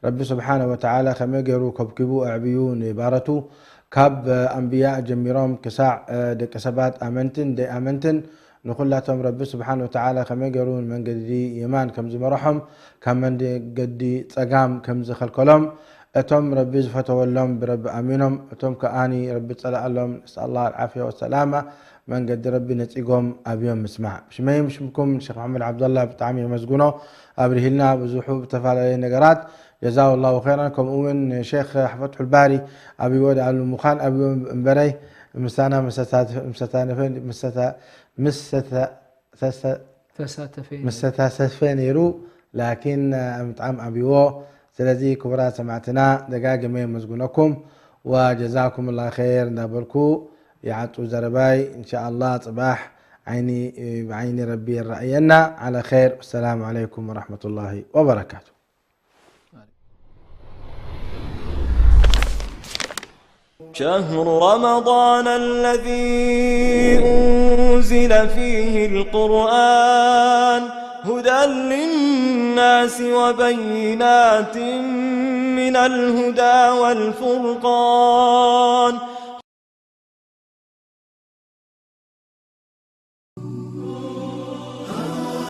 ረቢ ስብሓነ ወተዓላ ከመይ ገይሩ ከብኪቡ ኣዕብዩ ንባረቱ፣ ካብ ኣንብያ ጀሚሮም ክሳዕ ደቂ ሰባት ኣመንትን ደይኣመንትን ንኹላቶም ረቢ ስብሓነ ወተዓላ ከመይ ገይሩ ንመንገዲ የማን ከም ዝመርሖም ካብ መንገዲ ጸጋም ከም ዝኸልከሎም እቶም ረቢ ዝፈተወሎም ብረቢ ኣሚኖም እቶም ከኣኒ ረቢ ዝጸልኣሎም ነስኣላህ ኣልዓፍያ ወሰላማ መንገዲ ረቢ ነጺጎም ኣብዮም ምስማዕ። ብሽመይን ብሽምኩም ሸኽ መሓመድ ዓብደላ ብጣዕሚ የመስግኖ። ኣብርሂልና ብዙሑ ብተፈላለየ ነገራት ጀዛሁ ላሁ ኸይራን። ከምኡ እውን ሼኽ ፈትሑል ባሪ ኣብይዎ ደኣሉ ምዃን ኣብይዎ እምበረይ ምሳና ምሰታነፈ ምሰታ ምሰታ ተሰ ተሳተፈ ምስተሳተፈ ነይሩ ላኪን ምጥዓም ኣብይዎ። ስለዚ ክቡራት ሰማዕትና ደጋግመ የመስግነኩም ወጀዛኩም ላ ኸይር እንዳበልኩ ይዓጹ ዘረባይ። እንሻኣላ ጽባሕ ዓይኒ ብዓይኒ ረቢ የረኣየና። ዓለ ኸይር። ወሰላሙ ዓለይኩም ወረሕመቱላሂ ወበረካቱ። شهر رمضان الذي أنزل فيه القرآن هدى للناس وبينات من الهدى والفرقان